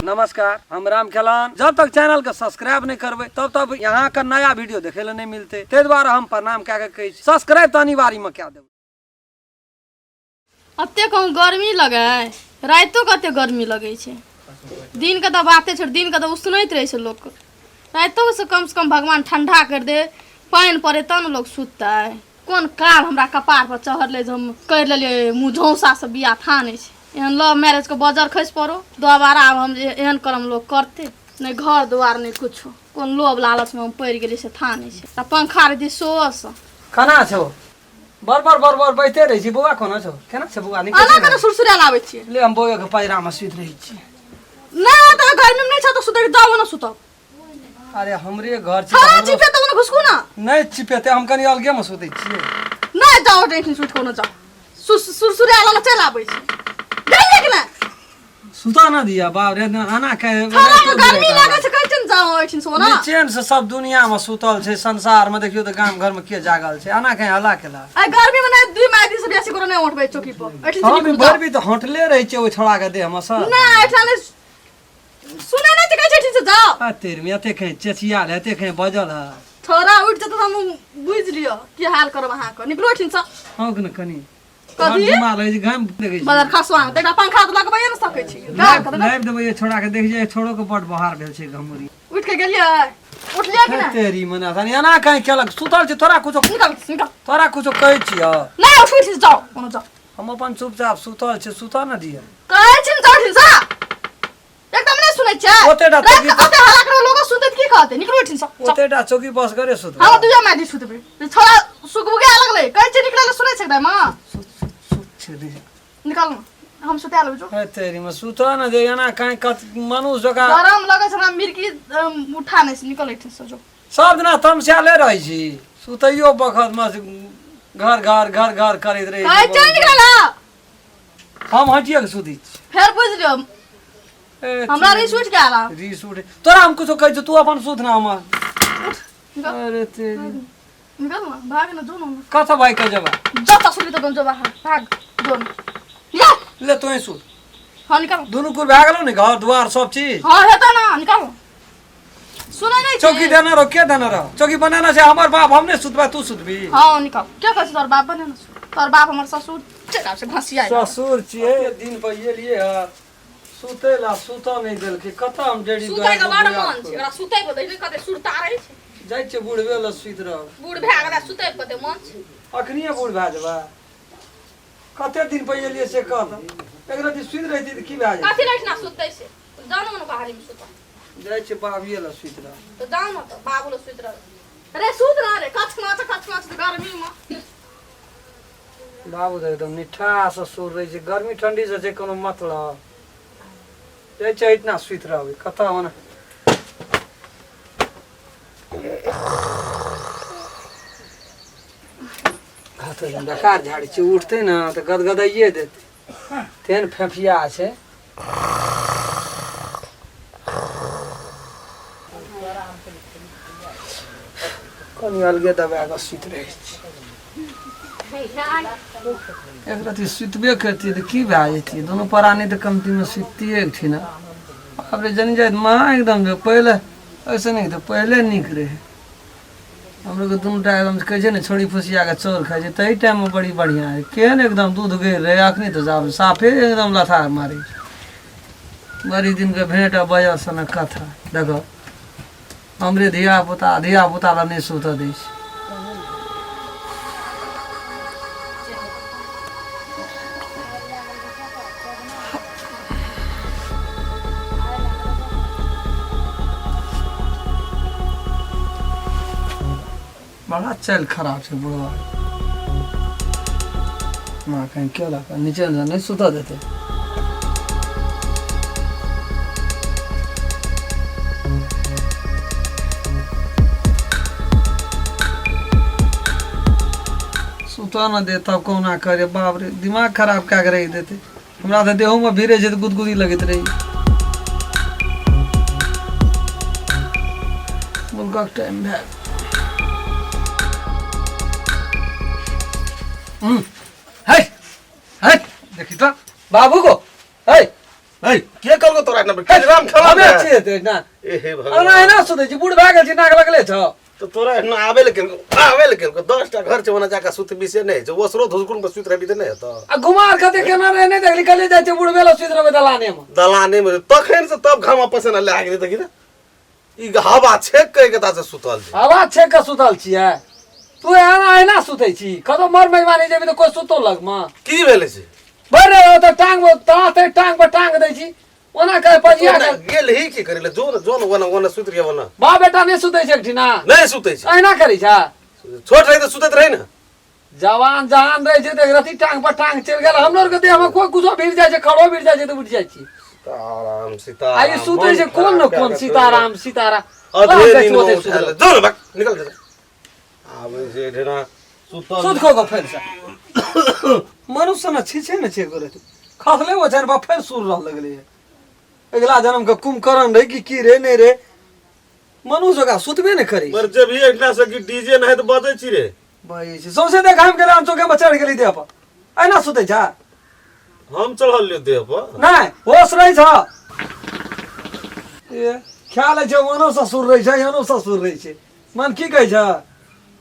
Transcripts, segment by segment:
नमस्कार, हम राम खेलान। जब तक चैनल के सब्सक्राइब नहीं करबे तब तक यहाँ का नया वीडियो देखे ला नहीं मिलते, ते द्वारा हम प्रणाम कए के कहै छी, सब्सक्राइब तऽ अनिवार्य में कए देबै। एते कहूँ गर्मी लगै, रातिो कते गर्मी लगै छै, दिनके तऽ बाते छोड़, दिनके तऽ उसनैत रहै छै लोक, रातिो से कम से कम भगवान ठंडा कर दे, पानि पड़े तब ने लोक सुततै। कोन काल हमरा कपार पर चढ़लै जे हम करि लेलियै मुँह झौसा से बियाह थानै छै, एहन लव मैरिज के बजर खसि पड़ो, दोबारा आब हम जे एहन करम लोक करतै नहि, घर दुआर नहि कुछो, कोन लोभ लालचमे हम पड़ि गेलियै से था नहि छै। तऽ पंखा रहितै सोसँ। केना छौ? बर बर बर बर बैठते रहै छी। बौआ कोना छौ? केना छै बौआ? नीक आना छै केना ने? सुरसुरा लाबै छियै। ले, हम बौआ के पैरा में सुति रहै छी। नहि तऽ गर्मी मे नहि छ तऽ सुतै जाउ ने सुतब। अरे हमरे घर छै। छौड़ा हमरो- चिपेतौ ने घुसकू ने। नहि चिपेतै, हम कनि अलगे मे सुतै छियै। नहि जाउ, एखन सुति कोनो जाउ, सुरसुरा लऽ चलि आबै छी, गेलियै कि नहि? सुता ना दिया बाप रे, आना के छौड़ा के गर्मी लागै छै, कहै छै ने जाउ एहिठिन सोना। निचेन से सब दुनिया में सुतल छै, संसार में देखियो तऽ गाम घर में के जागल छै, आना के हल्ला केला। आइ गर्मी मे नहि दुई माय दिन से बेसी कोनो नहि उठबै चौकी पर, एहिठिन से हम निकलू भरि जाउ। भी तऽ हटले रहै छै ओहि छोड़ा के देह में सर। नहि एहिठाम नहि सुनै नहि छै, कहै छै एहिठिन से जाउ। आ तेर में एते खे चेचिया एते खे बजल है। छोड़ा उठि जेतै तऽ हम बुझि लिअ की हाल करब अहाँके, निकलू एहिठिन से। हौक ने कनि। कथी? दिमाग रहै छै घाम देखै छी। बदर खसवा में एकटा पंखा तऽ लगबैए ने सकै छी। गाल के लाइब देबै ये छोड़ा के, देख जे छोड़ो के बड बहार भेल छै घमौरी। उठि के गेलियै? उठलियै कि नहि? तेरी मना तनी एना कहीं केलक, सुतल छी तोरा कुछो। निकल निकल। तोरा कुछो कहै छियौ? नहि उठ उठ जाउ कोनो जाउ। हम अपन चुपचाप सुतल छी, सुतऽ ने दिअ। कहै छी ने जाउ एहिठाम से, एकदम नहि सुनै छियै। ओतेटा राति चौकी के ओते हल्ला करबै लोको सुनतै तऽ की कहतै? निकलू एहिठाम से। ओतेटा चौकी बस करे सुतबै। हम दुइयो माय दी सुतबै। छोड़ा सुगबुगे लगलै, कहै छियै निकलै लए, सुनै छै माँ? सुत छै रे। निकल न, हम सुता लेबै जो। हे तेरी में सुतऽ ने दे, एना काहे कत मनुष्य जकाँ गरम लगै छै हमरा, मिर्गी उठा नहि छै, निकल एहिठाम से जो। सब दिना तमसाले रहै छी, सुतैयो बखत में घर घर घर घर करैत रहै कहै छी। छै निकलै लए। हम हटिए के सुतै छी। फेर बुझि लियौ। ए, हमरा रिस उठि गेल आब। रिस उठे तोरा हम कुछो कहै छियौ, तू अपन सुत ना हमर। निकल। अरे तेरी। निकल ना, भाग ना, जो ना। कतऽ भाई के जेबा? जा ससुर तो जो बाहर भाग जो ना, निकल। ले तोहे सुत। हाँ निकल। दुनू कुर भए गेलौ ने घर द्वार सब चीज? हाँ हेतै ना, निकल। सुनै नहि छी? चौकी देने रहो, के देने रहो? चौकी बनेने छै हमर बाप, हम नहि सुतबै तू सुतबी? हाँ निकल। के कहै छै तोहर बाप बनेने छौ? तोहर बाप हमर ससुर चलि आब से घसिया। ससुर छियै, दिन पर एलियै हँ सुतै ला, सुतऽ नहि देलकै, कतऽ हम डेरी। सुतै के बड़ मन छै ओकरा, सुतै के देखी कते सुरता रहै छै। जाइ छियै बुढ़बे लए सुति रहब। बूढ़ भए गेलै, सुतै के कते मन छै। अखनिये बूढ़ भए जेबै? कते दिन पर एलियै से कह तऽ, एक रति सुति रहिती तऽ की भए जेतै? कथी लए सुतै छै? जाउ ने बाहरी में सुतऽ। जाइ छियै बाबिये लए सुति रहब। तऽ जाउ ने तऽ बाबू लए सुति रह रे, सुत ना रे, कछ माछ कछ माछ गर्मी में। बाबू तऽ एकदम निट्ठासँ सुर रहै छै, गर्मी ठण्डीसँ छै कोनो मतलब? जाइ छै इतना सुति रहबै कतऽ ओना। बेकार झाड़ी छै, उठतै ने तऽ गदगदाइए देतै, तेहन फेफिया छै। कनि अलगे दबाए कऽ सुति रहै छी। एक रति सुतबे करतियै तऽ की भए जैतियै? दुनू प्राणी तऽ कमतीमे सुतितियै एकठिना। बाप रे, जनी जाइत माँ एकदम जे पहिले ऐसे नहि तऽ पहिले नीक रहै हमरो के। दुनू टा एकदम कहै छै ने छोड़ी फुसिया के चोर खाइ छै, ताहि टाइममे बड़ी बढ़िआँ रहै, केहन एकदम दूध गैर रहै। अखनी तऽ जाब साफे एकदम लथार मारै छै। बड़ी दिनके भेँट आ बजल सनक कथा। देखो हमरे धिया पुता, धिया पुता लए नहि सुतऽ दै छै। बड़ा चालि खराब छै बुढ़वा। माँ कहीं केलक नीचे नहि सुतऽ देतै। सुतऽ न दे तब कहुना करे। बाप रे, दिमाग खराब कए के राखि देतै हमरा तऽ। देहोमे भिड़ै छै तऽ गुदगुदी लगैत रहै। मुल्कक टाइम भए गेल। है है देखी तो बाबू को है है के कहलको तोरा एना पे राम खेला हमे छियै तऽ एना ए हे भगवान ओना एना सुतै छी बूढ़ भए गेल छी नाक लगले छौ तो तोरा एना आबे ले केलको आबे ले केलको 10 टा घर छै ओना जाके सुतबी से नहि छै ओसरो धुसकुन पर सुति रहबी तऽ नहि हेतौ आ घुमार कते केना रहे नहि देखली कहलियै जाइ छै बूढ़ भेल सुति रहबै दलाने मे दलाने मे तखन से तब घामा पसेना लए गेलै देखी तऽ ई हवा छेक के कता से सुतल छै हवा छेक के सुतल छियै तू एना एना सुतै छी कतौ मर मेजबानी जेबी तऽ कोइ सुतो लगमे की भेलै से बड़ रे ओतऽ टांग ताते टांग पर टांग दै छी ओना कहे पजिया ओना के गेल ही की करे ले जो न जो न ओना ओना सुति रहिए ओना बाप बेटा नहि सुतै छै एकठिना नहि सुतै छै एना करै छै छोट रही तऽ सुतैत रही ने जवान जहान रहै छै तऽ रति टांग पर टांग चलि गेल हमरो आरके देहमे कोइ कुछो भिड़ जाइ छै खड़ो भिड़ जाइ छै तऽ उठि जाइ छी सीताराम सीताराम आ ई सुतै छै कोन न कोन सीताराम सीताराम अधे जाइ नींद छी में ओतै उठा सुतल ले जो न भाग निकल जा आबै छै एठना सुतल सुत खो फेर से मनुष्य ने छी छै ने छै गोरे खसले ओछाइन पर फेर सुर रह लगलै अगिला जन्म के कुंभकर्ण रहे कि की रे नहीं रे मनुष्य ओकरा सुतबे ने करी पर जब भी एठना से कि डीजे नहीं तऽ बजै छी रे बजै छै सौंसे देख हम गेलै हम चौके पर चढ़ि गेली देह पर एना सुतै छ हम चढ़ल लियो देह पर नहि होश रहै छ ए ख्याल छै ओनो ससुर रहै छै एनो ससुर रहै छै मन की कहै छ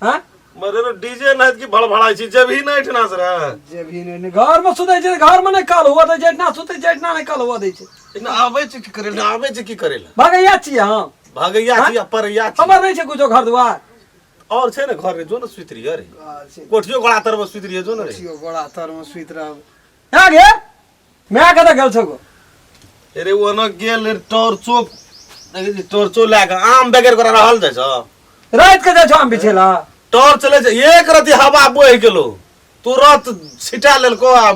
हँ मरे रे डीजे नहीं कि भड़भड़ाइ छी जब ही नहीं एठना से रे जे भी नहि नहि, घरमे सुतै छै घरमे नहि कल हुअ दै छै एतना सुतै छै एतना नहि कल हुअ दै छै एना आबै छै की करे ला आबै छै की करे ला भगैया छियै हम भगैया छी आ परैया छी हमर नहि छै कुछो घर दुआर और छै ने घर रे जो ने सुति रहिए रे कोठियो गोड़ा तर में सुति रहिए जो ने रे गोड़ा तर में सुति रहब यहाँ गे माय कतऽ गेल छौ गो अरे ओना गेल रे टॉर्चो देखै छी टॉर्चो लए कऽ आम बगैर ओकरा रहल जाइ छौ राति के जाइ छौ आम बिछेला टॉर्च ले छै एक रति हवा बहि गेलो तुरत छिटा लेलको आ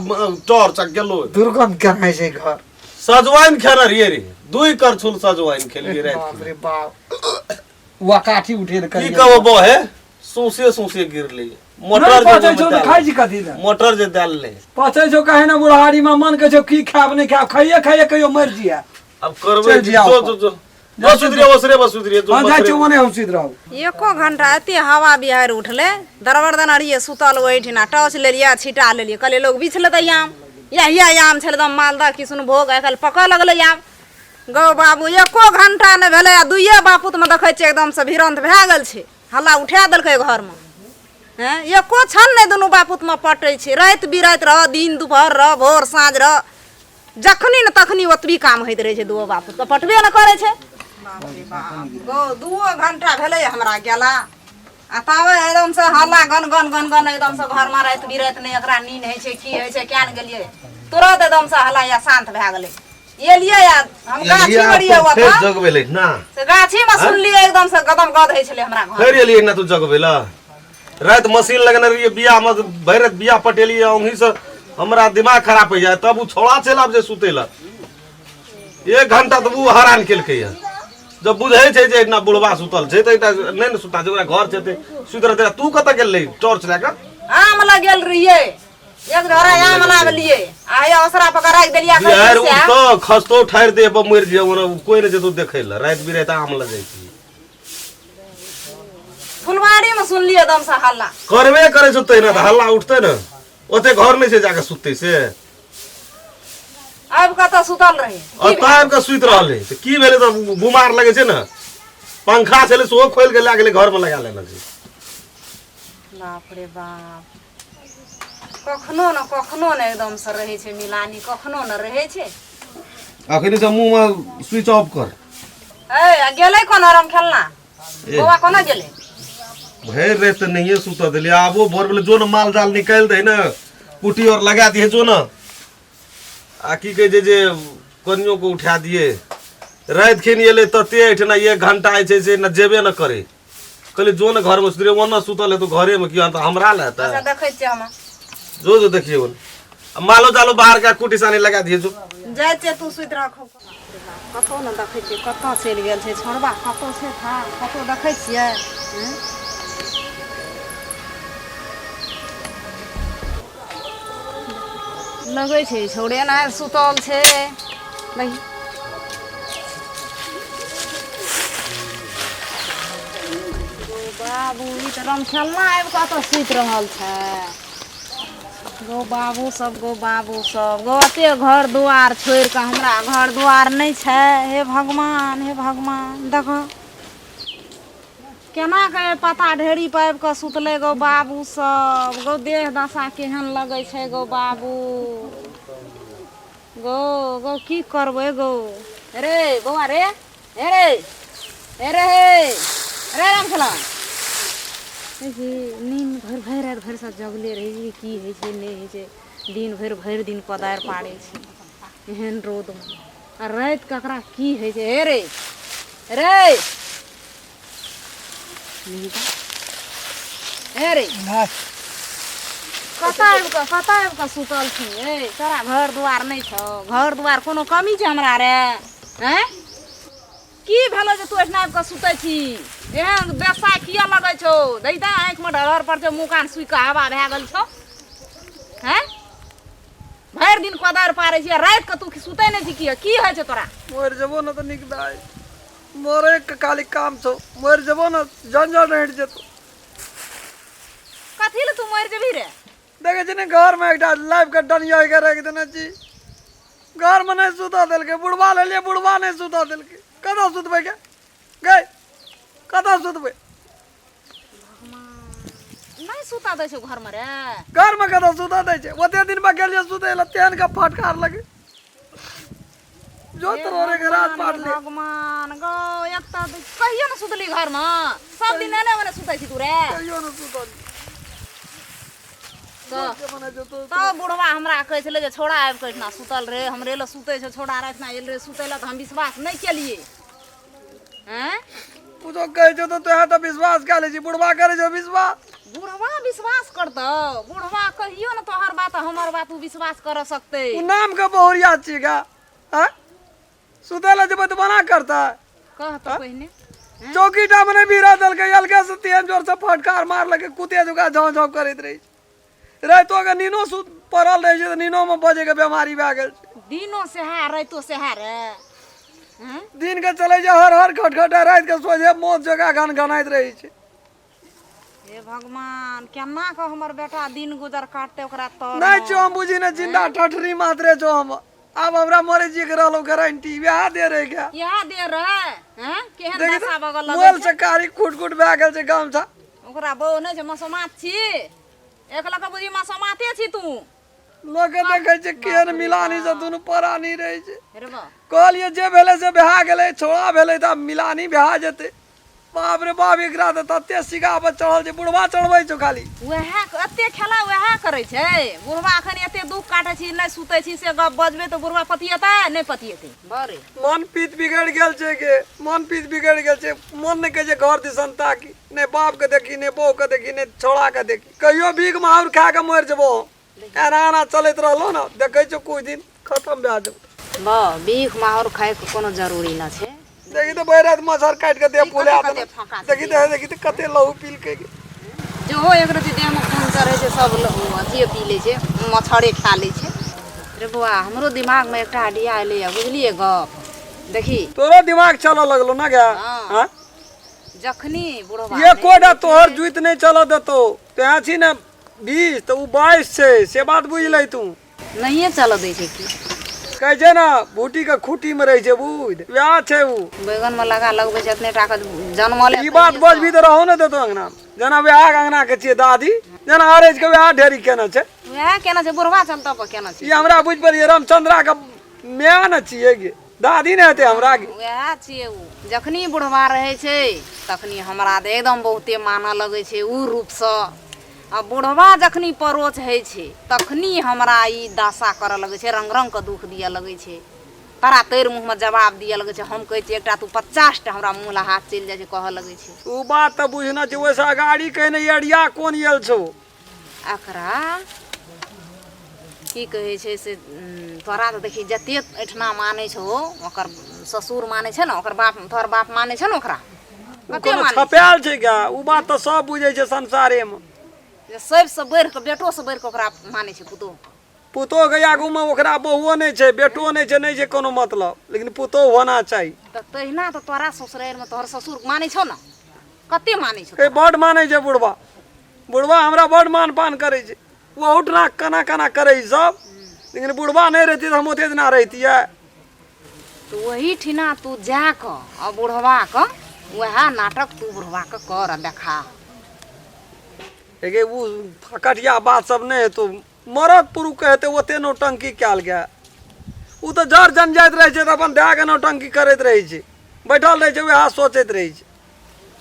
टॉर्च आ गेलो दुर्गंध केना छै घर सजवाइन खेने रहिए रे दुई करछुल सजवाइन खेलिए राति बाप रे बाप वा काठी उठे की कहबो बहे सौंसे सौंसे गिरले मोटर पचै जे छौ तऽ खाइ छी कथी लए मोटर जे देल ले पचै छौ काहे ने बुढ़ारी में मन कहै छौ की खायब नहि खायब खाइए खाइए कहियो मरि जिया अब करबै चलि जो जाओ। जो जो जो सुधरिए ओसरे बस सुधरिए जो हम जाइ छी ओने हम सुति रहब एको घंटा एते हवा बिहाड़ि उठलै दरबर दन अरिये सुतल ओहिठिना टॉर्च लेलियै छिटा लेलियै कहलियै लोग बिछ लेतै आम इएह इएह आम छलै एकदम मालदह किशुनभोग आइ काल्हि पकऽ लगलै आम गौ बाबू एको घंटा नहि भेलै आ दुइए बापूतमे देखै छियै एकदमसँ भिरन्त भए गेल छै हल्ला उठा देलकै घरमे हँ एको क्षण नहि दुनू बापूतमे पटै छै राति बिराति रह दिन दुपहर रह भोर साँझ रह जखनी ने तखनी ओतबी काम होइत रहै छै दुओ बापूतके पटबे नहि करै छै बाप रे बाप गौ दुओ घंटा भेलै हमरा गेला आ ताबे एकदमसँ हल्ला गन गन गन गन एकदमसँ घरमे राति बिराति नहि एकरा नींद होइ छै की होइ छै किया ने गेलियै तुरत एकदमसँ हल्ला या शान्त भए गेलै एलियै आ हम गाछी पर रहियै फेर ओतऽ जगबेलै ना से गाछी मे सुनलियै एकदम से गदम गद होइ छलै हमरा घर फेर एलियै ना तू जगबेला राति मशीन लगने रहियै बियाह मे भरि राति बियाह पटेलियै ओंघी से हमरा दिमाग खराब हो जाए तब ओ छोड़ा चलि आब जे सुतै लए एक घंटा तऽ ओ हरान केलकै यऽ जब बुझै छै जे एहिना बुढ़बा सुतल छै तऽ एकटा नहि ने सुता छै ओकरा घर जेतै सुति रहतै तू कतऽ गेल रही टॉर्च लए कऽ आम लग गेल रहियै एक झोरा आम लाबलियै आ हे ओसरा पकड़ राखि देलियै बिहार उठतो खसतो ठारि देह पर मरि जियो ओना कोई नहि जेतो देखै लए राति बिराति आम लए जाइ छी फुलवाड़ी मे सुनलियै एकदम से हल्ला करबे करै छौ तहिना तऽ हल्ला उठतै ने ओते घर नहि छै जाके सुततै से आबि कऽ तऽ सुतल रही ओतऽ आबि कऽ सुति रहलै तऽ की भेलै तऽ बुमार लगै छै ने पंखा छलै सेहो खोलि कऽ लए गेलै घरमे लगा लेने छै बाप रे बाप कखनो ने कखनो ने एकदम से रहै छै मिलानी कखनो ने रहै छै अखनी से मुँहमे स्विच ऑफ कर ए आ गेलै कोन आराम खेलना बौआ कोना गेलै भरि राति तऽ नहिए सुतऽ देलियै आबो भोर भेलै जो ने माल जाल निकालि दही ने कुटी आओर लगा दिहे जो ने आ की कहै छै जे कनियोके उठा दिए राति खिन एलै तते एहिठिना एक घंटा जे छै से ने जेबे ने करै कहलियै जो ने घरमे सुतरे ओना सुतल हेतौ घरेमे किया तऽ हमरा लए हेतै अच्छा देखै छियै हम जो जो देखिए ओने आ मालो जालो बाहर के कुटी सानी लगा दिए जो जाइ छियै तू सुति राखो कतहु ने देखै छियै कतऽ चलि गेल छै छोड़बा कतहु छै था कतहु देखै छियै हूँ? लगै छै छौड़े ने सुतल छै नहीं बाबू ई तऽ रामखेलना आबि कऽ तऽ सुति रहल छै गो बाबू सब, गो बाबू सब, गो एते घर दुआर छोड़ि कऽ हमरा घर दुआर नहि छै। हे भगवान, हे भगवान, देखो केना के पता ढेरी पर आबि कऽ सुतलै गो बाबू सब। गो देह दशा केहन लगै छै गो बाबू, गो गो की करबै गो। रे बौआ रे, हे रे, हे रे, हे रे रामखेला, नींद भरि भरि राति भरि सब जगले रहै छै। की होइ छै नहि होइ छै, दिन भरि भरि दिन कोदारि पाड़ै छै एहन रौदमे, आ राति ककरा की होइ छै। हे रे रे हे रे, कतऽ आबि कऽ, कतऽ आबि कऽ सुतल छी? ए तोरा घर दुआर नहि छौ? घर दुआर कोनो कमी छै हमरा रे? आँय, की भेलो जे तू एहिठिना आबि कऽ सुतै छी? एहन बेसा किया लगै छौ? दैता आँखिमे ढरहर पर छौ, मुँह कान सुखि कऽ हवा भए गेल छौ। हैं, भरि दिन कोदारि पारै छी आ राति कऽ तू सुतै नहि छी किया? की होइ छौ तोरा? मरि जेबो ने तऽ नीक दाइ, मरे के खाली काम छौ। मरि जेबो ने, जंजल हटि जेतौ। कथी लए तू मरि जेबही रे? देखै छी ने, घरमे एकटा लाइफ के डनिया के राखि देने छी। घरमे नहि सुतऽ देलकै। बुढ़वा लेलियै, बुढ़वा नहि सुतऽ देलकै। कतऽ सुतबै गे? गै, कतऽ सुतबै? नहि सुता दै छौ घरमे रे? घरमे कतऽ सुतऽ दै छै? ओते दिन पर गेलियै सुतै लए, तेहन के फटकार लगे जो तोरे के रात पाट ले। भगवान गो, एक तऽ कहियो ने सुतली घरमे, सब दिन एने ओने सुतै छी तू रे। कहियो ने सुतल। तब बुढ़वा हमरा कहै छलै जे छौड़ा आबि कऽ एहिठिना सुतल रहै, हमरे लए सुतै छै छौड़ा, एहिठिना आयल रहै सुतै लए, तऽ हम विश्वास नहि केलियै। आँय, तू तो कहै छौ तऽ तोहे तऽ विश्वास कए लै छी, बुढ़वा करै छौ विश्वास? बुढ़वा विश्वास करतौ? बुढ़वा कहियो ने तोहर बात हमर बात ओ विश्वास कर सकतै। ओ नाम के बहुरिया छी गा। आँय, सुतै लए जेबै तऽ मना करतै? कह तऽ पहिने। चौकी टा मे नहि भीड़ा देलकै, अलगे से तेहन जोर से फटकार मारलकै, कुते जुका झाँव झाँव करैत रहै छै। रातिो के नीनो सुत पड़ल रहै छै तऽ नीनो मे बजे के बेमारी भए गेल छै। दिनो सेहा रातिो सेहा रे? हँ? दिन के चलै छै हर हर खट खट, राति के सोझे मौत जकाँ घन घनाइत रहै छै। हे भगवान, केना कऽ हमर बेटा दिन गुजर काटतै ओकरा तर? नहि छौ, हम बुझी ने जिंदा ठठरी मात्रे छौ हम। आब हमरा मरे जी के रहलो गारंटी वएह दे रहे क्या? इएह दे रहे हैं? केहन देखी दशा भऽ गेल। मोल से कारी खुट खुट भए गेल छै गामछा। ओकरा बहु नहि छै, मसोमात छी, एक लऽ कऽ बुझी मसोमाते छी तू। लोक के देखै छै केहन मिलानी से दुनू परानी रहै छै। रे बा, कहलियै जे भेलै से भए गेलै, छोड़ा भेलै तऽ आब मिलानी भए जेतै। बाप रे बाप, एकरा तऽ तते सिगा पर चढ़ल छै, बुढ़वा चढ़बै छौ खाली। वएह एते खेला वएह करै छै बुढ़वा। एखन एते दुख काटै छी, नहि सुतै छी, से गप बजबै तऽ बुढ़वा पतिएतै? नहि पतिएतै बरे। मन पीत बिगड़ि गेल छै गे, मन पीत बिगड़ि गेल छै। मन नहि कहै छै घर दिसन ताकी, नहि बाप के देखी, नहि बहू के देखी, नहि छौड़ा के देखी। कहियो भीख माहुर खा के मरि जेबो हम। एना एना चलैत रहलो ने, देखै छौ कुछ दिन खत्म भए जेबो। बा, भीख माहुर खाइके कोनो जरूरी न छै। देखी तऽ भरि राति मच्छर काटि के देह ई फुला कते देलक। कते फाँका छै। देखी तऽ, देखी तऽ कते लहू पीलकै गे। जेहो एक रति देहमे खून चढ़ै छै, सब लहू अथिए पी लै छै, मच्छरे खा लै छै। रे बौआ, हमरो दिमागमे एकटा आइडिया एलैए, बुझलियै गप? देखी, तोरो दिमाग चलऽ लगलो ना गे? हँ। हाँ? जखनी बुढ़वा एकोटा तोहर जुइत नहि चलऽ देतौ। तैं छी ने 20 तऽ ओ 22 छै, से बात बुझि लै तू। नहिए चलऽ दै छै की? कहै छै ने बूटी के खूटी मे रहै छै बुझ, वएह छै उ। बैगनमे लगा लगबै छै, एतने टाके जनमल। ई बात बजबी तऽ रहो ने देतौ अंगना मे। जेना वएह अंगना के छियै दादी, जेना अरैज के वएह ढेरी केने छै। वएह केना छै बुढ़वा चलतऽ पर केना छै? ई हमरा बुझि पड़ियै रामचंद्रा के माय ने छियै गे, दादी ने हेतै हमरा गे। वएह छियै उ। जखनी बुढ़वा रहै छै तखनी हमरा तऽ एकदम बहुते मानऽ लगै छै उ रूपसँ, आ बुढ़वा जखनी परोच होइ छै तखनी हमरा ई दशा करऽ लगै छै, रङ्ग रङ्गके दुःख दिअ लगै छै, तरा तरि मुँहमे जवाब दिअ लगै छै। हम कहै छियै एकटा, तू 50टा हमरा मुँह लए हाथ चलि जाइ छै, कहऽ लगै छै। ओ बात तऽ बुझना छै, ओहिसँ अगाड़ी कहने एरिया कोन आयल छौ? एकरा की कहै छै से तोरा तऽ देखी जते एहिठिना मानै छौ, ओकर ससुर मानै छै ने, ओकर बाप, तोहर बाप मानै छै ने ओकरा? ओ कते कोनो मानै छै? छपायल छै गा? ओ बात तऽ सब बुझै छै संसारेमे जे सबसँ बढ़ि कऽ, बेटोसँ बढ़ि कऽ ओकरा मानै छै पुतोहु। पुतोहु के आगूमे ओकरा बहुओ नहि छै, बेटो नहि छै, नहि छै कोनो मतलब, लेकिन पुतोहु होना चाही। तऽ तहिना तऽ तोरा ससुरारिमे तोहर ससुर मानै छौ ने? कते मानै छौ? बड्ड मानै छै बुढ़बा। बुढ़बा हमरा बड्ड मान पान करै छै। ओहुठिना केना केना करै ई सब लेकिन बुढ़बा नहि रहितियै तऽ हम ओते दिना रहितियै तऽ ओही ठिना तू जा कऽ आ बुढ़वा कऽ वएह नाटक तू बुढ़वा कऽ कर आ देखा हेगे ओ फकटिया बात सब नहि हेतौ मरद पुरुषके हेतै ओते नौटंकी कयल गेल ओ तऽ जर जन जाइत रहै छै तऽ अपन दए कऽ नौटंकी करैत रहै छै बैठल रहै छै वएह सोचैत रहै छै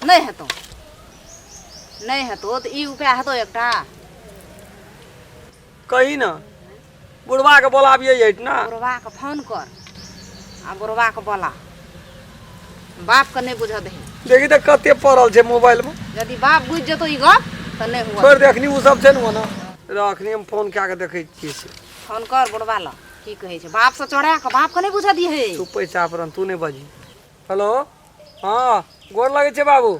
नहि हेतौ नहि हेतौ तऽ ई उपाय हेतौ एकटा कही ने बुढ़बाके बोलाबियै एहिठिना बुढ़बाके फोन कर आ बुढ़बाके बोला बापके नहि बुझऽ दही देखी तऽ कते पड़ल छै मोबाइलमे यदि बाप बुझि जेतौ ई गप तऽ नहि हुआ छोड़ि दे अखनी ओ सब छै ने ओना र अखनी हम फोन कए कऽ देखै छियै से फोन कर बुढ़बा लग की कहै छै बापसँ चढ़ा कऽ बापके नहि बुझऽ दिहे तू पैसा पर तू नहि बजही हेलो हँ गोर लगै छै बाबू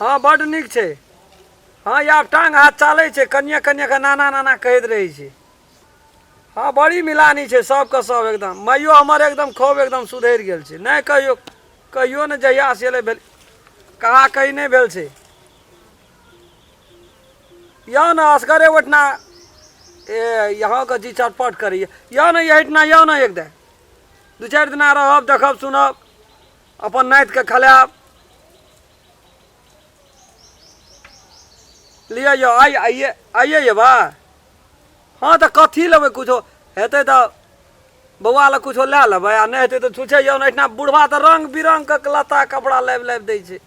हँ बड्ड नीक छै हँ आब टांग हाथ चालै छै कनिए कनिए कऽ नाना नाना कहैत रहै छै हँ बड़ी मिलानी छै सबके सब एकदम माइयो हमर एकदम खूब एकदम सुधरि गेल छै नहि कहियो कहियो ने जहिया से एलै भेल कहा कही नहि भेल छै यौ ने असगरे ओहिठिना ए यहाँके जी चटपट करैए यौ ने एहिठिना यौ ने एक दिन दू चारि दिना रहब देखब सुनब अपन नातिके खलायब लिअ यौ आइ आइए आइए जेबै हँ तऽ कथी लेबै किछो हेतै तऽ बौआ लए किछो लए लेबै आ नहि हेतै तऽ छुछे यौ ने एहिठिना बुढ़बा तऽ रङ्ग बिरङ्गके लत्ता कपड़ा लाबि लाबि दै छै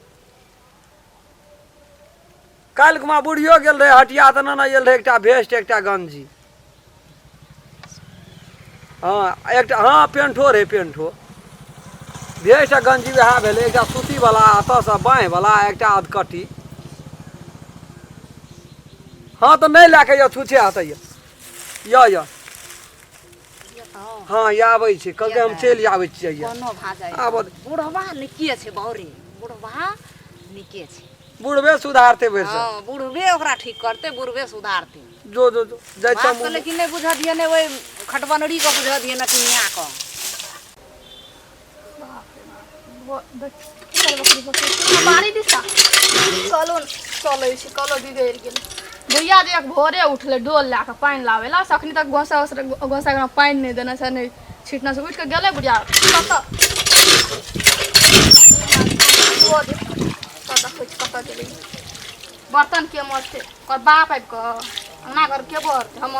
काल्हि खुमा बुढ़ियो गेल रहै हटिया तऽ नेने आयल रहै एकटा भेस्ट एकटा गंजी हँ एकटा हँ पेंटो रहै पेंटो भेस्ट आ गंजी वएह भेलै एकटा सूतीवला एतऽसँ बाँहिवला एकटा अधकट्टी हँ तऽ नहि लए कऽ यऽ छुछे हेतै यऽ यऽ यऽ हँ आबै छै कहलकै हम चलि आबै छियै यऽ कोनो भाजा आबऽ बुढ़वा निके छै बौरे बुढ़वा निके छै बुढ़बे सुधारतै भरि हँ बुढ़बे ओकरा ठीक करतै बुढ़बे सुधारतै जो जो जो जाइ बाप छौ के लेकिन नहि बुझऽ दियै ने ओहि खटबनरी के बुझऽ दियै ने किनिया के बाड़ी दिशा कलो चलै छै कलो बिगड़ि गेलै भैया जे एक भोरे उठलै डोल लए कऽ पानि लाबै लए से अखनी तक गोसा गोसा घरमे पानि नहि देने छै नहि छिटने से उठि कऽ गेलै बुढ़िया कतऽ कतऽ देखै छी कतऽ गेलै बर्तन के मरतै ओकर बाप आबि कऽ अंगना घर के बहरतै हम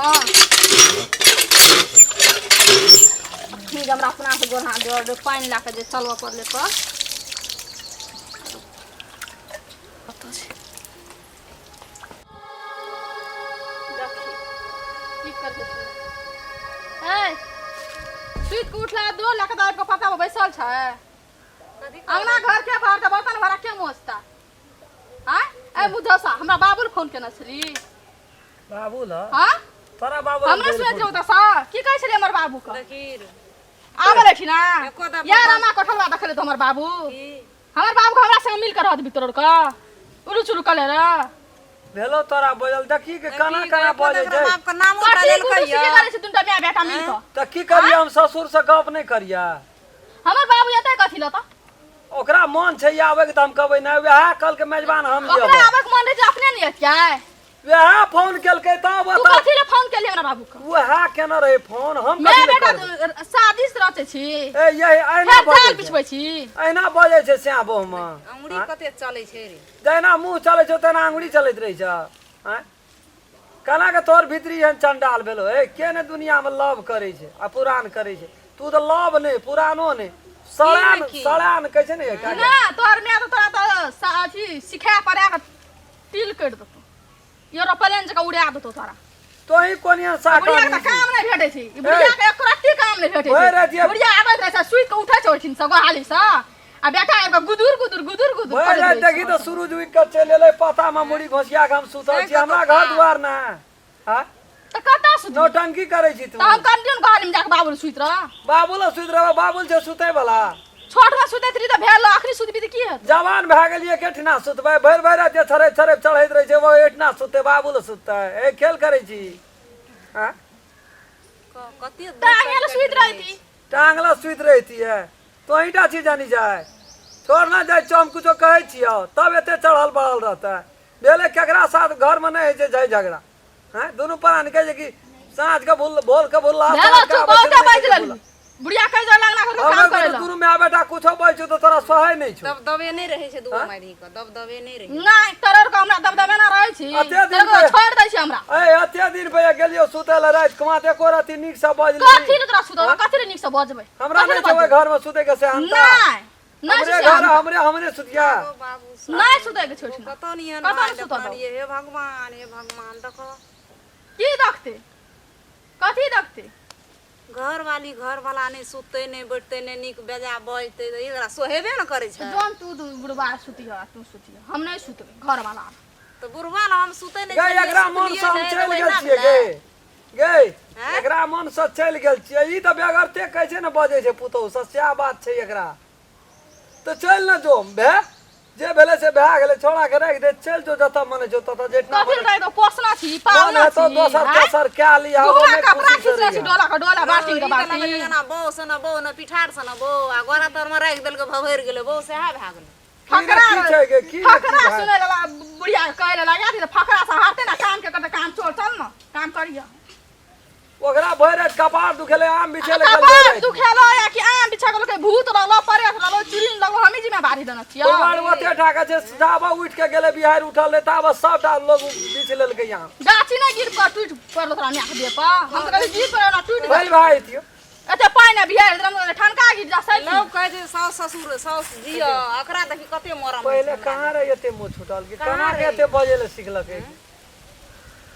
अखनी जे हमरा अपनासँ गोड़ हाथ जोड़ पानि लए कऽ जे चलबऽ पड़लै तऽ कतऽ छै देखी की करबै से। ए सुति कऽ उठला दो लए कऽ तऽ आबि कऽ पता बैसल छै अंगना घर के बाहर के बर्तन भाड़ा के मोचता आय ए मुधसा हमरा बाबुल फोन केने छली बाबू ल हाँ तोरा बाबू हमरा सुनैत रहू दशा की कहै छली हमर बाबू के देखी आबे रहथिन ना एको दा यार अमा कोठलवा देखले तो हमर बाबू हमर बाबू के हमरा संग मिल के रहत भीतर के उड़ू चुरू कले रे भेलो तोरा बजल देखी के केना केना बजै छै बाप के नामो कथी डालेलकै गुदू यऽ सिके करै छै दुनटा माय बेटा मिल के तऽ की करियै हम ससुर से गप नहि करियै हमर बाबू एतै कथी लऽ तऽ ओकरा मन छै आबैके तऽ हम कहबै नहि वएह कहलकै मेजबान हम ओकरा जेबै आबैके मन रहै छै अपने नहि एतियै वएह फोन केलकै तब तू ओतऽ कथी लए फोन केली हमरा बाबू के वएह केने रहै फोन हम माय कथी लए बेटा करबै शादी से रचै छी ए यही अहिना फेर जाल बजै छै बिछबै छी अहिना बजै छै स्याह बहुमे अंगुरी कते चलै छै रे जहिना मुँह चलै छौ तेना अंगुरी चलैत रहै छै आँय केना के तोहर भीतरी एहन चंडाल भेलो हे के ने दुनिया में लव करै छै आ पुरान करै छै तू तऽ लव नहि पुरानो नहि सड़ान की? सड़ान कहै छै ने एकटा ना तोहर माय तऽ तोरा तऽ अथी सिखा पढ़ा कऽ तिल करि देतौ एरोप्लेन जकाँ उड़ा देतौ तोरा तोही कोनिया बुढ़िया के शाका तऽ काम नहि भेटै छै ई बुढ़िया के एको रत्ती काम नहि भेटै ओए छै रतिया- बुढ़िया आबैत रहै छै सुति कऽ उठै छै ओहिठिन सँ गोहाली सँ आ बेटा आबि कऽ गुदुर गुदुर गुदुर गुदुर भरि करैत राति रहै देखी छै। तऽ सूरज उगि कऽ चलि एलै पता मे मुड़ी घोसिया कऽ हम सुतल छी हमरा घर दुआर ने हाँ तऽ कतऽ सुतबी नौटंकी करै छी तू तऽ हम कंटिन्यू गोहाली मे जाकऽ बाबुल सुति रह बाबुल सुति रहबै बाबुल छै सुतै वाला छोट मे सुतैत रही तऽ भेल अखनी सुतबी तऽ की हेतै जवान भए गेलियै एकेठिना सुतबै भरि भरि राति जे छड़ै छड़ै चढ़ैत रहै छै ओ एहिठिना सुततै बाबुल सुततै ए खेल करै छी आँय कते टांग आयल सुति रहिती टांग लऽ सुति रहितियै तोहींटा छी जानी जाय छोड़ ना जाइ छौ हम कुछो कहै छियौ तब एते चढ़ल बढ़ल रहतै भेलै केकरा साथ घरमे नहि होइ छै झै झगड़ा हैं दुनू प्राणी कहै छै कि साँझ के भूल भोर के भूलला भेलो साँझ के चुप आबै छै बहुते नहि बाजि भूलला। लेली बुढ़िया कहि जाय लगला घर के हमरा काम करे दुनू दुनू माय बेटा कुछो बजै छौ तऽ तोरा सहै नहि छौ दबदबे नहि रहै छै दूगो मारी के दबदबे नहि रहै नहि तोरे के हमरा दबदबे ना रहै छी अते दिन तोरे के पे- छोड़ि दै छी हमरा ए एते दिन पे गेलियो सुतै लए राति कमा तऽ एको रति नीक से बजली कथी ले तोरा सुतबै कथी ले नीक से बजबै हमरा कथी नहि ले छै ओहि बजबै? घर में सुतै के सेहनता नहि नहि हमरे छै घर सेहनता। हमरे हमरे सुतिया ओ बाबू नहि सुतै के छोड़ कतौ नहीं एहन कतौ हाल नहि सुतऽ दौ। देखलियै हे भगवान हे भगवान देखो की देखते कथी देखते घर वाली घर वाला नहि सुतते नहि बैठते नहि नीक बेजा बजते तऽ एकरा सोहेबे ने करै छै जौन तू दू बुढ़बा सुतिह तू सुतिह हम नहि सुतबै घर वाला तऽ बुढ़वा लग हम सुतै नहि गै छलियै, एकरा मन सुतलियै से हम नहि, चलि तऽ गेल ओहिना छियै भेलै। गे गे हैं? एकरा मन से चलि गेल छियै ई तऽ बेगरते कहै छै ने बजै छै पुतहु से सएह बात छै एकरा तऽ चलि ने जो भे जे भेलै से भए गेलै छोड़ा के राखि दे चलि जो जतऽ मन होइ छौ ततऽ जेठना कथी लए दो पोसना छी मन पालना हेतौ छी दोसर आँय? तेसर कए लिहऽ गोरा ओहिमे कपड़ा खुशी से खींचने छी रहिहऽ। डोला के डोला बाटी ई के तऽ लगै छै बाटी जेना बौ सन बौ ने पिठार सन बौ आ गोरा तरमे राखि देलकै भभरि गेलै बौ सएह भए गेलै की रे फकरा की छै गे की रे की फकरा भए सुनै ला बुढ़िया कहै ला लगा दी फकरा से हारते ना काम के करते काम चोर चल ना काम करिया ओकरा भरि राति कपार दुखेलै आम बिछेले गेल भरि कपार राति। दुखेलो या कि आम बिछा गेलो के भूत लगलो परेत लगलो चुरिन लगलो हमी जिम्मेवारी देने छियो बोलबार ओते ठाका छै जाबऽ उठि के गेलै बिहार उठल रहै ताबऽ सबटा लोग बिछ लेलकै आम गाछी नहीं गिर पर टूट पड़लो तोरा माय के देह पर हम तो कहली गिर पर ना टूट भेल भाई थियो एते पानि बिहार एकदम ठनका गिर जा सही लोग कहै छै साउस ससुर साउस जिय एकरा देखी कते मरम होइ पहिले छै कहाँ रहे एते मुँह छूटल कि कहाँ केना के रहे? एते बजै लए सिखलकै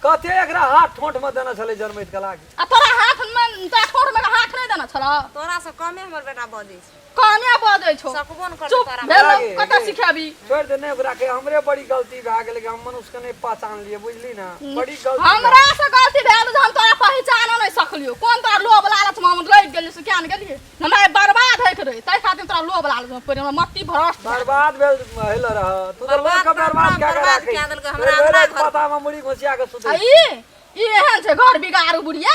कते एकरा हाथ ठोंठ में देने छलै जन्मैत कला के आ तोरा हाथ में तोरा ठोर में हाथ नहीं देना छलो तोरा से कमे हमर बेटा बजै छै कमे बजै छौ सकबो ने करतै चुप तोरा भेल लागे, कतऽ गे। सिखेबी छोड़ि दे नहि ओकरा के हमरे बड़ी गलती भए गेलै कि हम मनुष्य के नहि पहचान लिए बुझली ना बड़ी गलती भए हमरा से गलती भेल जे हम तोरा पहचान नहि सकलियो कोन तोरा लोभ लालच में हम लागि गेलियो से किया ने गेलियै हमरा बर्बाद होइके रहै ताहि खातिर तोरा लोभ लालच में पड़ि हमरा मत्ती भ्रष्ट भए गेल। बर्बाद भेल हेल रह तू तऽ लोक के बर्बाद बर्बाद कए के बर्बाद राखै कए देलकै, हमरा अंगना घर। पता में मुड़ी घुसिया के आ सुतै ई ई एहन छै घर बिगाड़ू बुढ़िया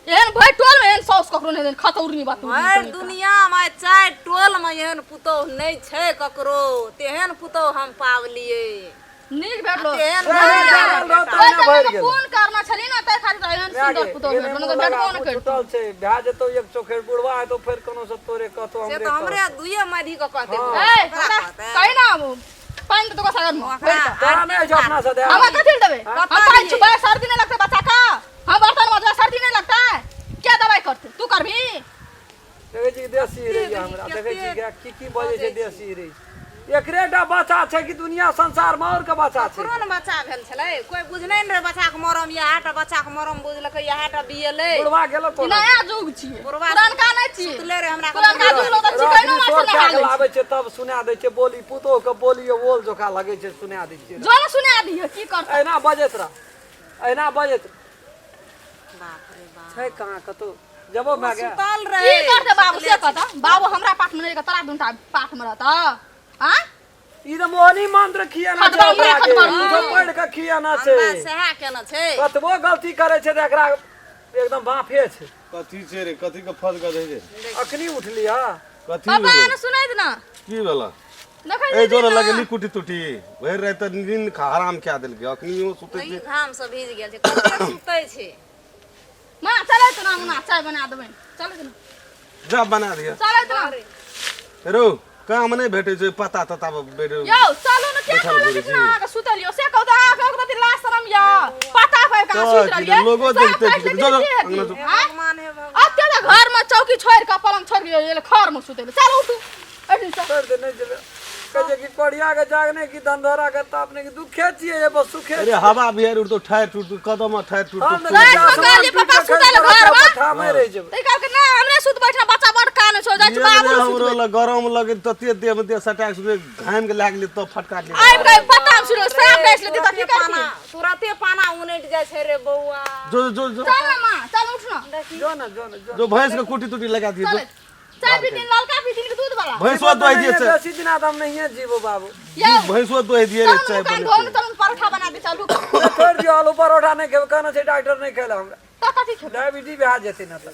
एहन भरि टोल में एहन साउस ककरो नहि देन खतौरनी बतौरनी भरि दुनिया मे चारि टोल मे एहन पुतोह नहि छै ककरो तेहन पुतोह हम पावलियै नीक भेटलो तेहन नहि, भरि नहि, बेटा। नहि, ओहि भरि समय गेल। फोन करना छली ना ताहि खातिर तोरा एहन सुन्दर पुतोह भेटलो नहि तऽ भेटबो नहि करितौ छुटल छै भए जेतौ एक चोखेर बुढ़वा हेतौ फेर कोनो से तोरे कहतौ से हमरे तऽ हमरे दुइये मधी के कहतै हँ। ए ओकरा हमरा कहतै। कही ना पानि दे तो सागर में ओकरा तोरा नहि होइ छौ अपना से दे हमरा कथी ले देबै हम कतऽ पानि दियै? छुबै सर्दी नहीं लगता बच्चा का हम बर्तन मजबै सर्दी नहीं लगता है क्या दवाई करते तू करबी देखै छी देसी रे हमरा देखै छी कि की बजै छै देसी रे एकरे टा बच्चा छै कि दुनिया संसार मे और के बच्चा छै ककरो ने बच्चा भेल छलै कोइ बुझनै ने रहै बच्चाके मरम इएह टा बच्चाके मरम बुझलकै इएह टा बियेलै बुढ़वा गेलो ई कोना नया युग छियै बुढ़वा पुरनका नहि छियै सुतले रहै हमरा पुरनका युग लोग तऽ चिकनो माछ शोर नहा कए के लै छै लाबै छै तब सुना दै छै बोली पुतोह के बोली ओल जोका लगै छै सुना दै छै जो ने सुना दिहे की करतै एना बजैत रह एना बजैत रह। बाप रे बाप छै कहाँ कतौ जबो भए गेल सुतल की रहै करतै बाबू से कहता बाबू हमरा पाठ में नहि रहतै, तोरा दुनटा पाठ में रहता आँ ई तऽ मोहनी मंत्र खियाना छै खतबा ओकरा के खतबा। कुछो पढ़ि कऽ खियाना छै हमरा सएह केना छै कतबो गलती करै छै तऽ एकरा एकदम बाफे छै कथी छै रे कथी के फल गधे रे अखनी उठली हँ कथी पापा भेलै ने सुनैत ना की भेला देखै ए जोर लगेली कुटी तुटी भरि राति तऽ नींद हराम कए देलकै अखनियो सुतै ई छै घाम से भीज गेल छै कते सुतै छै माँ चलै तऽ ना मुना चाय बना देबै चलै तऽ ना जा बना दिअ चलै तऽ ना रो काम नहि भेटै छै पता तता पर बैठ यौ चलू ने के बैठल कहलक घुरै कि ना अहाँके सुतल यौ से कहू तऽ अहाँके ओकरा अथी लाज शरम यऽ पता पाबि कऽ अहाँ तऽ सुति की रहलियै लोगो साँप देखते काटि की लेतै जो जो की हेतै? अंगना जो आँय? भगवान हे भगवान एते तऽ घरमे चौकी छोड़ि कऽ पलंग छोड़ि कऽ एलै खरमे सुतै लए चलू उठू एहिठामसँ छोड़ि दे नहि जेबै कहै छै कि कोढ़िया के जागने की धंधोरा के तापने की दुखे छियै ये बस सुखे अरे हवा बिहार उठतो ठार टूटतो कदम ठार टूटतो हम तऽ राति मे आसमान कहलियै टूटि पापा के सुतै लए खसि घरमे। पड़त, ठामे रहि जेबै तऽ कहलकै नहि हमरे सुत बैठना बच्चा बड़ कानै छौ जाइ छी बाबू लग हमरो सुतबै लग गरम लगे तते देह में देह सटा के सुतै, घाम के लागले तब फटका ले आबि कऽ पता हम सुनल साँप डसि लेतै तऽ की तुरते करतियै पाना तुरते पाना उनटि जाइ छै रे बौआ जो जो जो चल ने माँ चल उठ ना जो ना जो ना जो जो भैंस के कुटी तुटी लगा दिए चल चाय पीथिन ललका पीथिन कि दूध वाला भैंसवा दोहि दिए छै बेसी दिन आदम नहीं जीवो बाबू यौ भैंसवा दोहि दिए रे चलू चाय दुकान बने धोन चलू परोठा बना दे चलू छोड़ि दियौ आलू परोठा नहि खेबै कहने छै डॉक्टर नहि खेला हमरा तऽ कथी खेबै डायबिटीज भए जेतै ने तऽ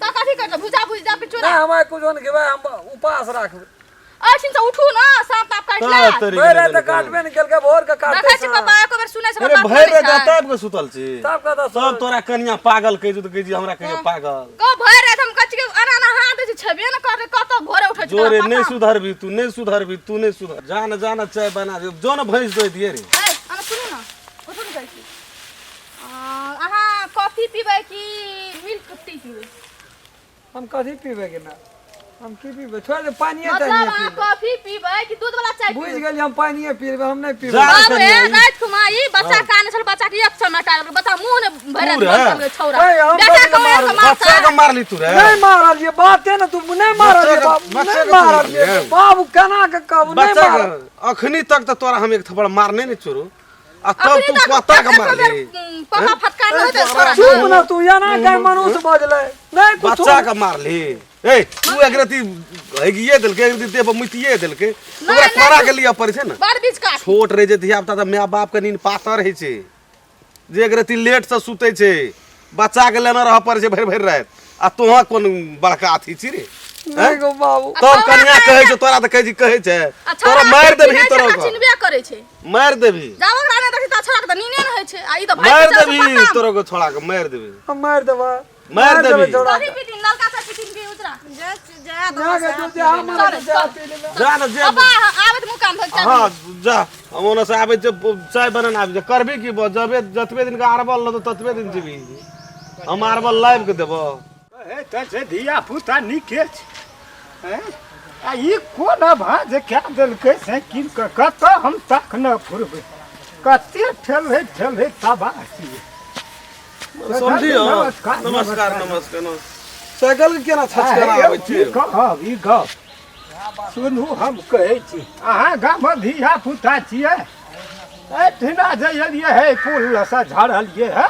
तऽ कथी करतै भुजा भुज देब कि चूड़ा नहि हमरा कुछो नहि खेबै हम उपास राखबै अहिठिन से उठू ना साँप ताप काटि लेत। तोरी भरि राति तऽ काटबे ने केलकै भोर के काटतै देखै छी साँप। पापा एको बेर सुनै छै अरे बात भरि करै राति छै। तापि के सुतल छी तब कतऽ सब तोरा कनिया पागल कहै छौ तऽ कहै छी हमरा कहियो पागल कह भरि राति हम कहै छी कि एना एना हाथ दै छी छेबे ने करै कतऽ भोरे उठै छी जोरे तोरा नहीं पता? सुधरबी तू नहीं सुधरबी तू नहीं सुधर जान जान चाय बना दे जो न भैंस दे दिए रे ए, अहाँ सुनू ने उठू ने कहै छी अहाँ कॉफी पीबै कि मिल्क टी पीबै हम कथी पीबै के ना हम की पीबै छोड़ दे पानिये मतलब तानिये अहाँ पीबै कॉफी पीबै कि दूध वाला चाय बुझि पीबै गेलियै हम पानिये पीबै हम नहि पीबै जा। बाप रे कनिया, ई- राति खुमा ई बच्चा काने छल बच्चा के एक चमेटा लगल बच्चा मुंह ने भरे तू रे? भर छौरा ए, हम बेटा कथी के मार मारब? के मारता बच्चा के मारली तू रे नहीं मारलियै बाते ने तू नहीं मारलियै बच्चा के- बाबू बच्चा नहीं के तू मारलियै मारलियै। बाबू केना के कहू नहीं बच्चा मारल के अखनी तक तऽ तोरा हम एक थप्पड़ मारने नहीं छोड़ू आ तब अखनी तू तक पता के एको मारली बेर, पापा फटकार नहि होइत छौरा चुप ना तू एना के मनुष्य बजलै नहीं कुछ बच्चा के मारली ए तू एक रति हेगिए देलकै एक रति देह पर मुतिए देलकै ओकरा नहि, कोरा के लिए पड़ै छै ने बड़ बीच काट छोट रहै छै धिया पुता तऽ माय बाप के नींद पातर होइ छै जे एक रति लेट से सुतै छै बच्चा के लेने रहऽ पड़ै छै भरि भरि राति आ तोहाँ कोन बड़का अथी छी रे नहीं गो बाबू तब कन्या कहै छै तोरा तऽ कहै छी कहै छै आ तोरा छौरा मारि देबही चिन्है छै, तोरा ओकरा ओकर। चिन्हबे करै छै मारि देबही जाबो ओकरा नहि देखै तऽ छौरा के तऽ नीने नहि होइ छै आ ई तऽ भागि मारि चल देबही तोरा के छोड़ा के मारि देबही हम मारि देबै मारि देबही। छौड़ा कथी पीथिन ललका चाय पीथिन कि उजरा जा ना गे तू जे हमर चाय पी लेबै जा ने जे पापा आबैत मुँह कान धो चाय हँ जा हम ओने से आबै छियै चाय बनेने आबै छियै करबी की बस जबे जतबे दिन के अरबल रहतौ ततबे दिन जीबी हम अरबल लाबि के देबो कहै तऽ छै धियापुता नीके छै हैं? आ ई कोन भाँज कए देलकै से कीन कऽ कतऽ हम तखने फुरबै कते ठेलै ठेलै तबाह छियै समझी हो? नमस्कार, नमस्कार नमस्कार। नमस्कार नमस्कार साइकिल के केना छचकरा आबै ई छियै कहब ई गप सुनू हम कहै छी अहाँ गामक धियापुता छियै एहिठिना जे एलियै हे पुल लसँ झड़लियै हे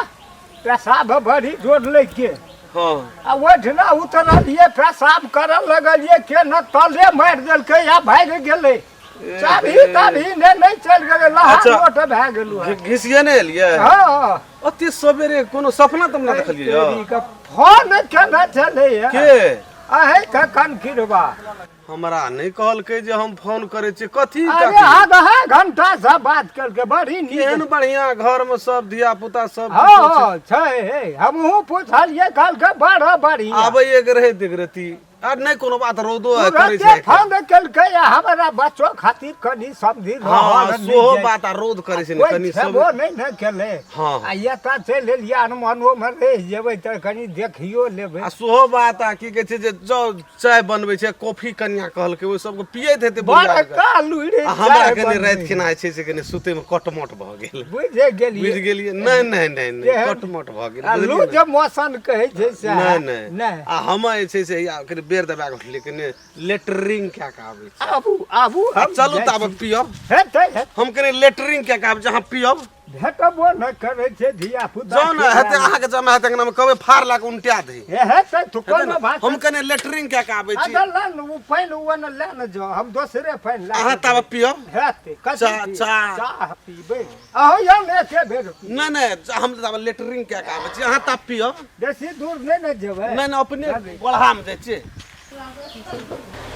पेशाब बड़ी जोर लागि गेल हँ आ ओहिठिना उतरलियै पेशाब करऽ लगलियै के न तले मारि देलकै आ भागि गेलै चाभी ताभी ने नहि चलि गेलै लहा अच्छा। लोट भए गेलहुँ हँ। घिसिए नहि एलियै हँ ओते सवेरे कोनो सपना तपना देखलियै यौ? तेरी के फोन केने छलैया के अहीं के कनखिरबा हमरा नहि कहलकै जे हम फोन करै छियै कथी अरे काकी? आधा घंटा से बात केलकै बड़ी नीक केहन बढ़िया घर में सब धिया पुता सब हँ छै हे हमहूँ पुछलियै कहलकै बड़ा बढ़िया आबै के रहे देख रती आर नहि कोनो बात रौदो करै तुरते छै फोन केलकै आ हमरा बच्चो खातिर कनि समझी हँ रहल नहि सेहो जाइ। बात आ रौद करै छै ने कोइ कनि सब छेबो नहि ने केलै हँ। आ एतऽ चलि एलियै अनुमानोमे रहि जेबै तऽ कनि देखियो लेबै आ सेहो बात आ की कहै छै जे जँ चाय बनबै छै कॉफी कनिया कहलकै ओहि सबके पियैत हेतै बुढ़िया बड़ के। कालू रे आ हमरा चाय कनि बनबै। राति खिना जे छै से कनि सुतैमे कटमट भऽ गेल बुझि गेलियै बुझि गेलियै नहि नहि नहि नहि केहन? कटमट भऽ गेल आ बुझलियै लूज ने? मौसन कहै छै सएह नहि नहि नहि आ हम जे छै से या कनि बेर दबा कऽ उठलियै कनि लेटरिंग कए कऽ आबै छी आबू आबू आ हम चलू जाइ ताबत छी। पियब हेतै हेतै हम कनि लेटरिंग कए कऽ आबै छी अहाँ पियब भेटबो नहि करै छै धिया पुता जाउ ने हेतै अहाँके जमा हेतै अंगनामे कहबै फाड़ लए कऽ उनटा दही हेतै तो हेतै कोनो ने? बात हम कनि लेटरिंग कए कऽ आबै छी अच्छा ला ने ओ पानि ओ ने ले ने जाउ हम दोसरे पानि ला अहाँ ताबत पियब हेतै कथी चाह- पीबै? चाह। चाह पीबै अहाँ यौ ने एके बेर नहि नहि हम ताबत लेटरिंग कए कऽ आबै छी अहाँ ताब पियब बेसी दूर नहि ने जेबै नहि नहि अपने गोढ़ामे जाइ छियै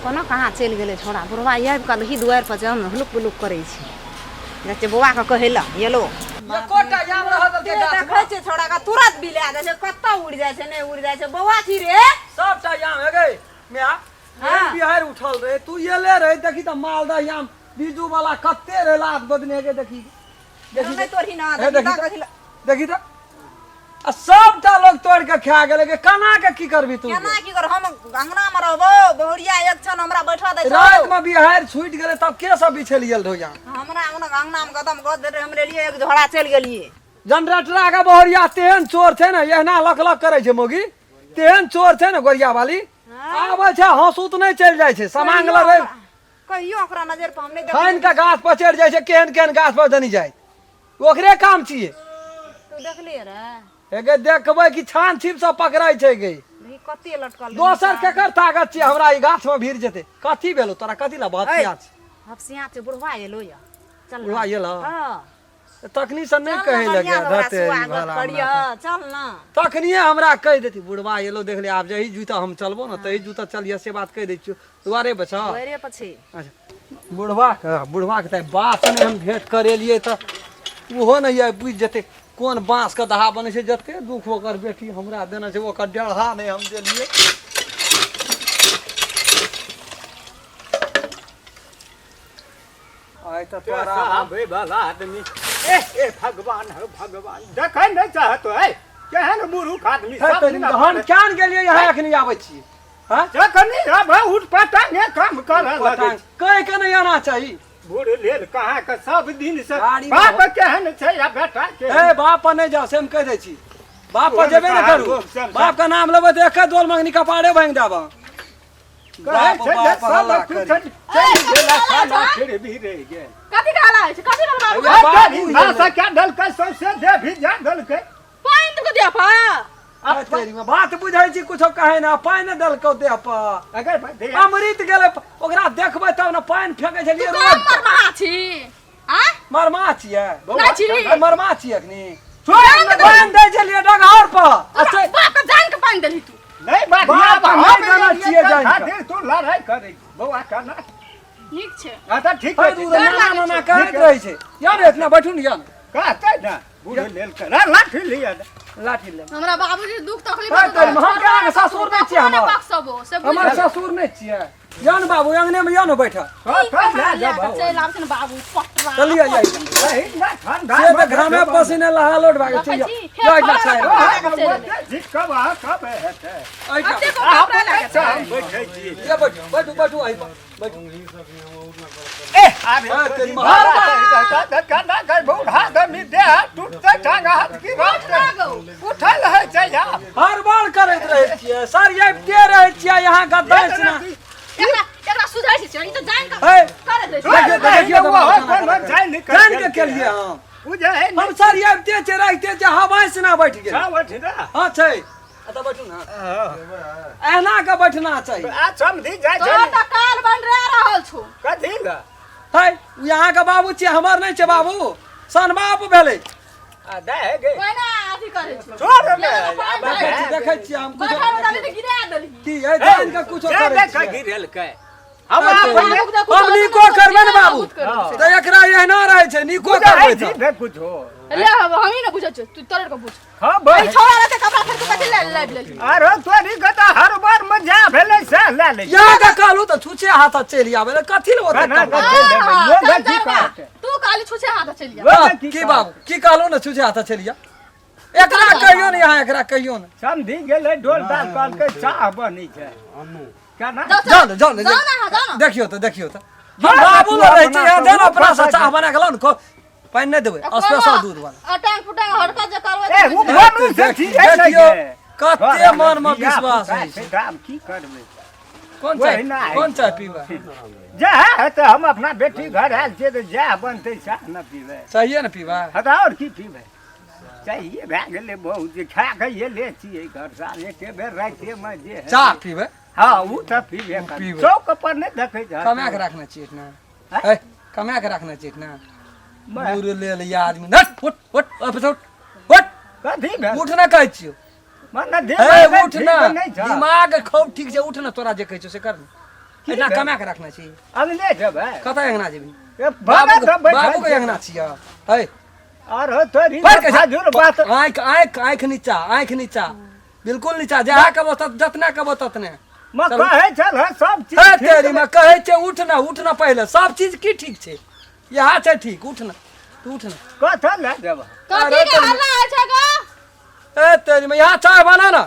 कोना कहाँ चलि गेलै छौड़ा बुढ़वा आबि कऽ ही दुआरि पर जाम हुलुक बुलुक करै छै जाइ छियै बौआके कहै लए एलो एकोटा जाम रहल देलकै गाछ मे। देखै छियै छौड़ाके तुरत बिला जाइ छै कतऽ उड़ि जाइ छै नहि उड़ि जाइ छै बौआ छी रे सबटा जाम हे गई म्या हाँ। बिहार उठल रहे तू एले रहे देखी तऽ मालदह आम बीजू वाला कते रहे लात गोदने के देखी देखी नहि तोड़ही ना हे देखी देखी तऽ कथी तऽ देखी तऽ आ सबटा लोग तोड़ के खा गेलै के केना के की करबी तू केना की कर हम अंगना मे रहबो बहुरिया एक क्षण हमरा बैठा दै छौ राति में बिहार छूटि गेलै तब के सब बिछेलियल रहो यहाँ हमरा अंगना अंगना मे कदम गद दे रहे हम लेलिए एक झोड़ा चलि गेलिए जनरेटरा के बहुरिया तेहन चोर छै ने एहना लक लक करै छै मौगी तेहन चोर छै ने गोरिया वाली आबै छै हंसू तऽ नहि चलि जाइ छै समांग लग रहि कहियो ओकरा नजर पर हम नहि फाइन के गाछ पर चढ़ि जाइ छै केहन केहन गाछ पर दनी जाइ ओकरे काम छियै तू देखलियै रे एगे देखबै कि छान छिप सब पकड़ै छै गे देखी कते लटकल रहै दोसर केकर ताकत छियै हमरा ई गाछ में भीड़ जेतै कथी भेलो तोरा कथी ला भसिया छै हफसिया छै बुढ़वा एलो या चल बुढ़वा एलो? हाँ तखनी से नहि चल कहै ने लगे बढ़िआँ ओकरा धतेरी स्वागत भला करियह हमरा। चल ने। तखनिए हमरा कहि देती बुढ़वा एलो देख ले, आब जही जूता हम चलबो ने तही जूता चलिए, से बात कहि दै छियौ दुआरे पर छह। दुआरे पर छी। अच्छा बुढ़वा के तऽ बाप से नहि हम भेंट करेलियै तऽ ओहो नहि आइ बुझि जेतै कोन बाँसके दहा बनै छै। जते दुख ओकर बेटी हमरा देने छै ओकर डेढ़ा नहि हम देलियै। आइ तऽ तोरा आबे वाला आदमी ए ए भगवान हो भगवान, देखै नहि चाहत है केहन मूर्ख आदमी हे सब तरी दिना हम केहन गेलियै यहाँ एखनी आबै छी हाँ? जखनी आब उठ पटांगे काम करऽ लगै छै। कहि के नहि आना चाही। बूढ़ लेल कहाँ के सब दिन से गाड़ी बाप केहन छै आ बेटा ए केहन। बाप पर नहि जाओ से हम कहि दै छी। बाप पर जेबे ने करू, बाप के नाम लेबै तऽ एके दोल मंगनी कपारे भाङि देब। कहै बाप छै जे बाप सब हल्ला किछु करी। चलि गेल आ साला फिर भी रहि गेल। कथी के हल्ला होइ छै? कथी भेल बाबू? बाबू बाबू भाषा क्या देलकै, सौंसे देह भिजा देलकै। पानि दऽ दिअ पा। आ तेरी में बात बुझै छी कुछो कहै ना, पानि देलकौ देह पर अगर देह अमृत गेलै, ओकरा देखबै तब ने। पानि फेकै छलियै तू रोज। कम मरमहा छी आ मरमा छियै? नहि छी। ए, मरमा छियै अखनी? जान के पानि दै छलियै डगहर पर आ तोरा बाप के जान के पानि देलही तू? नहीं बात बाप हम नहि देने छियै जानि कऽ। खातिर तू लड़ाई करै बौआ केना? नीक छै। हाँ तऽ ठीक है है। दूध नाना नाना करैत रहै छै। या ने इतना बैठू ने, या ने। कहतै ने बूढ़ लेल कर लाठी लिअ ने। लाठी ले। हमरा बाबूजी दुख तकलीफ है तोरी, हम केना के ससुर नहि छियै हमर? बक्सबो से बुझ। हमर ससुर नहि छियै। या ने बाबू, अंगने में या ने बैठल। कह कह लए जेबौ। चलि आबै छै ने बाबू पटरा। चलिए जाइए। सही ना ठंडा से तऽ घामे पसीने लहालोट भए गेल। देखै चलि छी, जाउ। फेर जा, फड़ल छाया। कपड़ा चलि एलै। जी कब आ कब हेतै? एहिठाम। कते को कपड़ा लए के हम बैठै छी। ये बैठू बैठू बैठू, एहि पर बैठू। ए आबे हाँ, तेरी माँ। केना कर बूढ़ा आदमी देह टूटतै टांग हाथ की रहतै उठल है छै आब। हर बार करैत रहै छियै सर, आबिते रहै छियै यहाँ गद्दा छै ना। एकरा एकरा सुधरै छै, ई तऽ जानि कऽ है करैत रहै छै। देखियौ देखियौ तऽ ओ केना कोनो जानि कऽ जानि के केलियै हम। बुझै है हम सर आबिते छै रहिते छै हवाई से ना बैठ गेल। बैठ ना। हाँ छै, एतऽ बैठू ना, एना के बैठना चाही। आ समझी जाइ छै। तोरा तऽ काल बन रहल छौ। कथी लए है उ यहाँ के बाबू छियै, हमर नहि छै बाबू, सन बाप भेलै। आ दे गे ओहिना अथी करै छौ। छोड़ ने। देखै छी देखै छियै हम कुछो। बैठल रहली तऽ गिरा देलही। की है जानि के कुछो जे करै देख छियै। गिरेलकै हम हम अपने हम नीको करबै ने बाबू तऽ एकरा एहना रहै छै, नीको करबै जी तऽ भे कुछो ले हम ही ने बुझै छियौ, तू तोरे के बुझ। हाँ ई भाई छोड़ा रहते कपड़ा फेर तू कथी ले लाबि लेलही? अरे तोरी के तऽ हर बार मजा भेलै से ले लै। यहाँ के कहलू तऽ छुछे हाथ चलि आबै ले, कथी ले ओते ना, कपड़ा? ना, चलि जेबै, हाँ, लोग चल की जारबा। कहतै? तू कहली छुछे हाथ चलि आ। लोग की की बाबू की कहलू ने छुछे हाथ चलि आ? एकरा कहियो ने, यहाँ एकरा कहियो ने। समझी गेलै डोल डाल कहलकै चाह बनै छै केना। जाओ जाओ ने, जाओ ने। जाओ ना, हाँ, जाओ ना। देखियौ तऽ देखियौ तऽ हम बाबू लग रहै छी यहाँ, जाओ ने अपना से चाह बना के लाउ ने, पानि नहि देबै, स्पेशल दूध वाला। अटांग पुटांग हरकत जे करबै ए तऽ उ बुझि बनू से ठीक है। देखियौ कते मन में विश्वास होइ छै। दाम की करबै? कोन चाय ओहिना हइ। कोन चाय पीबै? जे हेतै, हम अपना बेटी घर आयल छियै तऽ जएह बनतै सएह ने पीबै। चाहिए ने पीबै? हँ तऽ आओर की पीबै? चाहिए भए गेलै बहुत जे खा कऽ एले छियै घर साल एके बेर रातिमे जे हेतै। चाह पीबै? हँ ओ तऽ पीबे करबै। पीबै। चौक पर नहि देखै छै। कमा के रखने छियै ने? हैं? है कमा के रखने छियै ने? बुढ़ लेल ये आदमी नट उठ उठ वापस उठ उठ। कथी भेल? उठ ना कहै छियौ। मने हे दिमाग उठ ठीक ना। नहि छौ। दिमाग खूब ठीक छै, उठ ना, तोरा जे कहै छियौ से कर ने। की एना भेल? कमा के रखने छी। अङ्गने जेबै? कतऽ अंगना जेबही? ए, बाबू बाबा तऽ बैठल बाबू के छै। अंगना छियै है। आरो तोरी पढ़ के जा। फाजुल बात। आँखि आँखि आँखि नीचा, आँखि नीचा, बिल्कुल नीचा, जहाँ कहबो तत जतना कहबो ततने। म चलू। कहै छल हँ सब चीज हे ठीक। तेरी में कहै छै उठ ना, उठ ना, पहिले सब चीज की ठीक छै? यहाँ छै ठीक, उठ ना तू, उठ ना। कथऽ लए जेबह? कथी के हल्ला होइ छै ग? ए तेरी में यहाँ चाय बना ना,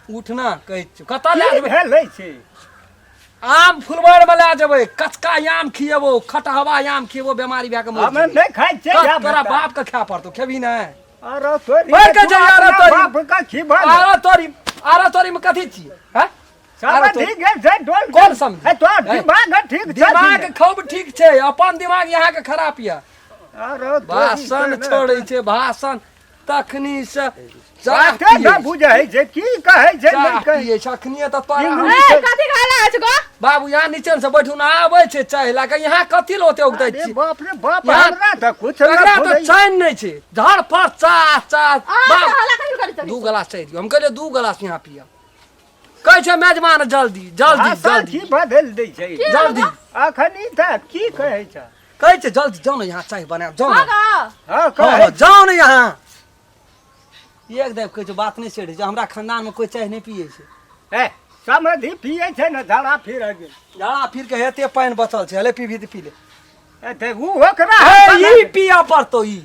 उठ ना कहै छियौ। कतऽ लए की जेबै? भेलै छै? आम फुलबार में लए जेबै, कचका आम खिएबो, खटहवा आम खिएबो, बीमारी भए के मरि हमे जेबै। नहि खाइ छियै। कत जा तोरा बेटा। बाप के खाय पड़तौ, खेबही नहि? अरे तोरी पढ़ के तू जइया रे अपना तोरी। बाप के खिबल। आरो तोरी, आरो तोरी में कथी छियै? हैं? आरो समझ तोरी। गेल छै डोल। कोन समझी? हे तोर हे। दिमाग ठीक छै? दिमाग खूब ठीक छै, अपन दिमाग यहाँ के खराब यऽ। अरे तोरी भाषण के छोड़ै छै भाषण। तखनी से चाह बाते न पियै छै। बुझै छै की कहै छै चाह नहि कहै पियै छै अखनिये तऽ तोरा इंग्लिश ए कथी खाला अछि गो बाबू यहाँ नीचे से बैठू ना आबै छै चाय लए कऽ यहाँ कथी लए ओते उगतै अरे छी बाप रे बाप यहाँ- हमरा तऽ कुछ एकरा नहि तऽ फुरै चैन नहि छै धर फर चाह चाह आ बाप हल्ला कथी करै छी दू गिलास चाय दियौ हम कहलियै दू गिलास यहाँ पियब कहै छै मेजबान जल्दी जल्दी भाषा जल्दी की बदलि दै छै जल्दी अखनी तऽ की कहै छ कहै छै जल्दी जाउ ने यहाँ चाय बनायब जाउ हँ ने गो हँ हँ, कहै हँ, जाउ ने यहाँ एक देव कहै छै बात नहि सेठ छै हमरा खानदानमे कोइ चाय नहि पियै छै ए समधि पियै छै ने झाड़ा फिर गेल झाड़ा फिर के हेते पानि बचल छै हले पीबी तऽ पी ले ए तऽ उ ओकरा हे ई पिया पड़तौ ई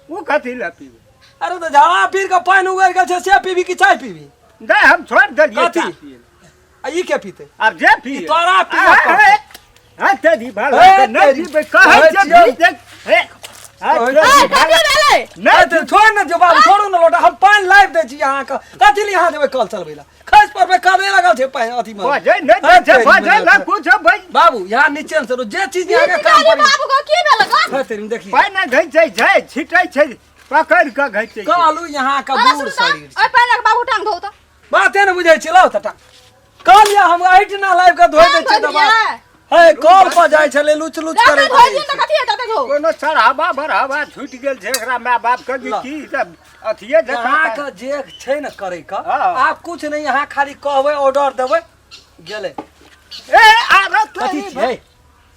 उ कथी लए पीबै अरे तऽ झाड़ा फिर के पानि उगरि गेल छै से पीबी कि चाय पीबी नहि हम छोड़ि देलियै कथी? चाह पियै लए। आ ई के पीते आब जे पी ई तोरा पियऽ पड़तौ। हँ तेरी भाला हे, तऽ नहि तेरी। पीबै कहै कहै छै छियौ। पी दे हे हँ, कहै तेरी ए भाला कथी भेलै नहि ए, तऽ छोड़ ने दियौ बाबू छोड़ू ने लोटा हम पानि लाबि दै छी अहाँके कथी लए अहाँ जेबै कल चलबै लए खसि पड़बै कदे लगल छै पानि अथी मे बजै नहि दै छै बजै लए कुछ बज बाबू यहाँ नीचे से जे चीज यहाँ के काम ई पड़ी बाबू गो की भेल गो हे तेरी देखी पानि घैचै छै छिटै छै पकड़ि कऽ घैचै छै कहलू यहाँ के अरे बूढ़ सुन तऽ शरीर ओइ पानि लए कऽ बाबू टांग धो तऽ बाते ने बुझै छी लाउ तटा कहलियै हम एहिठिना लाबि कऽ धोइ दै टांग छियै धो तऽ बात दियै हे कल पर जाइ छलै लुच लुच जखन करै धोइ दियौ तऽ कथी हेतै देखो कोनो चढ़ावा बढ़ावा छूटि गेल छै एकरा माय बाप के कि ल। की तऽ अथिये जकाँ अहाँके जे छै ने करै के हँ। आब कुछ नहि अहाँ खाली कहबै ऑर्डर देबै गेलै ए आरो कथी छियै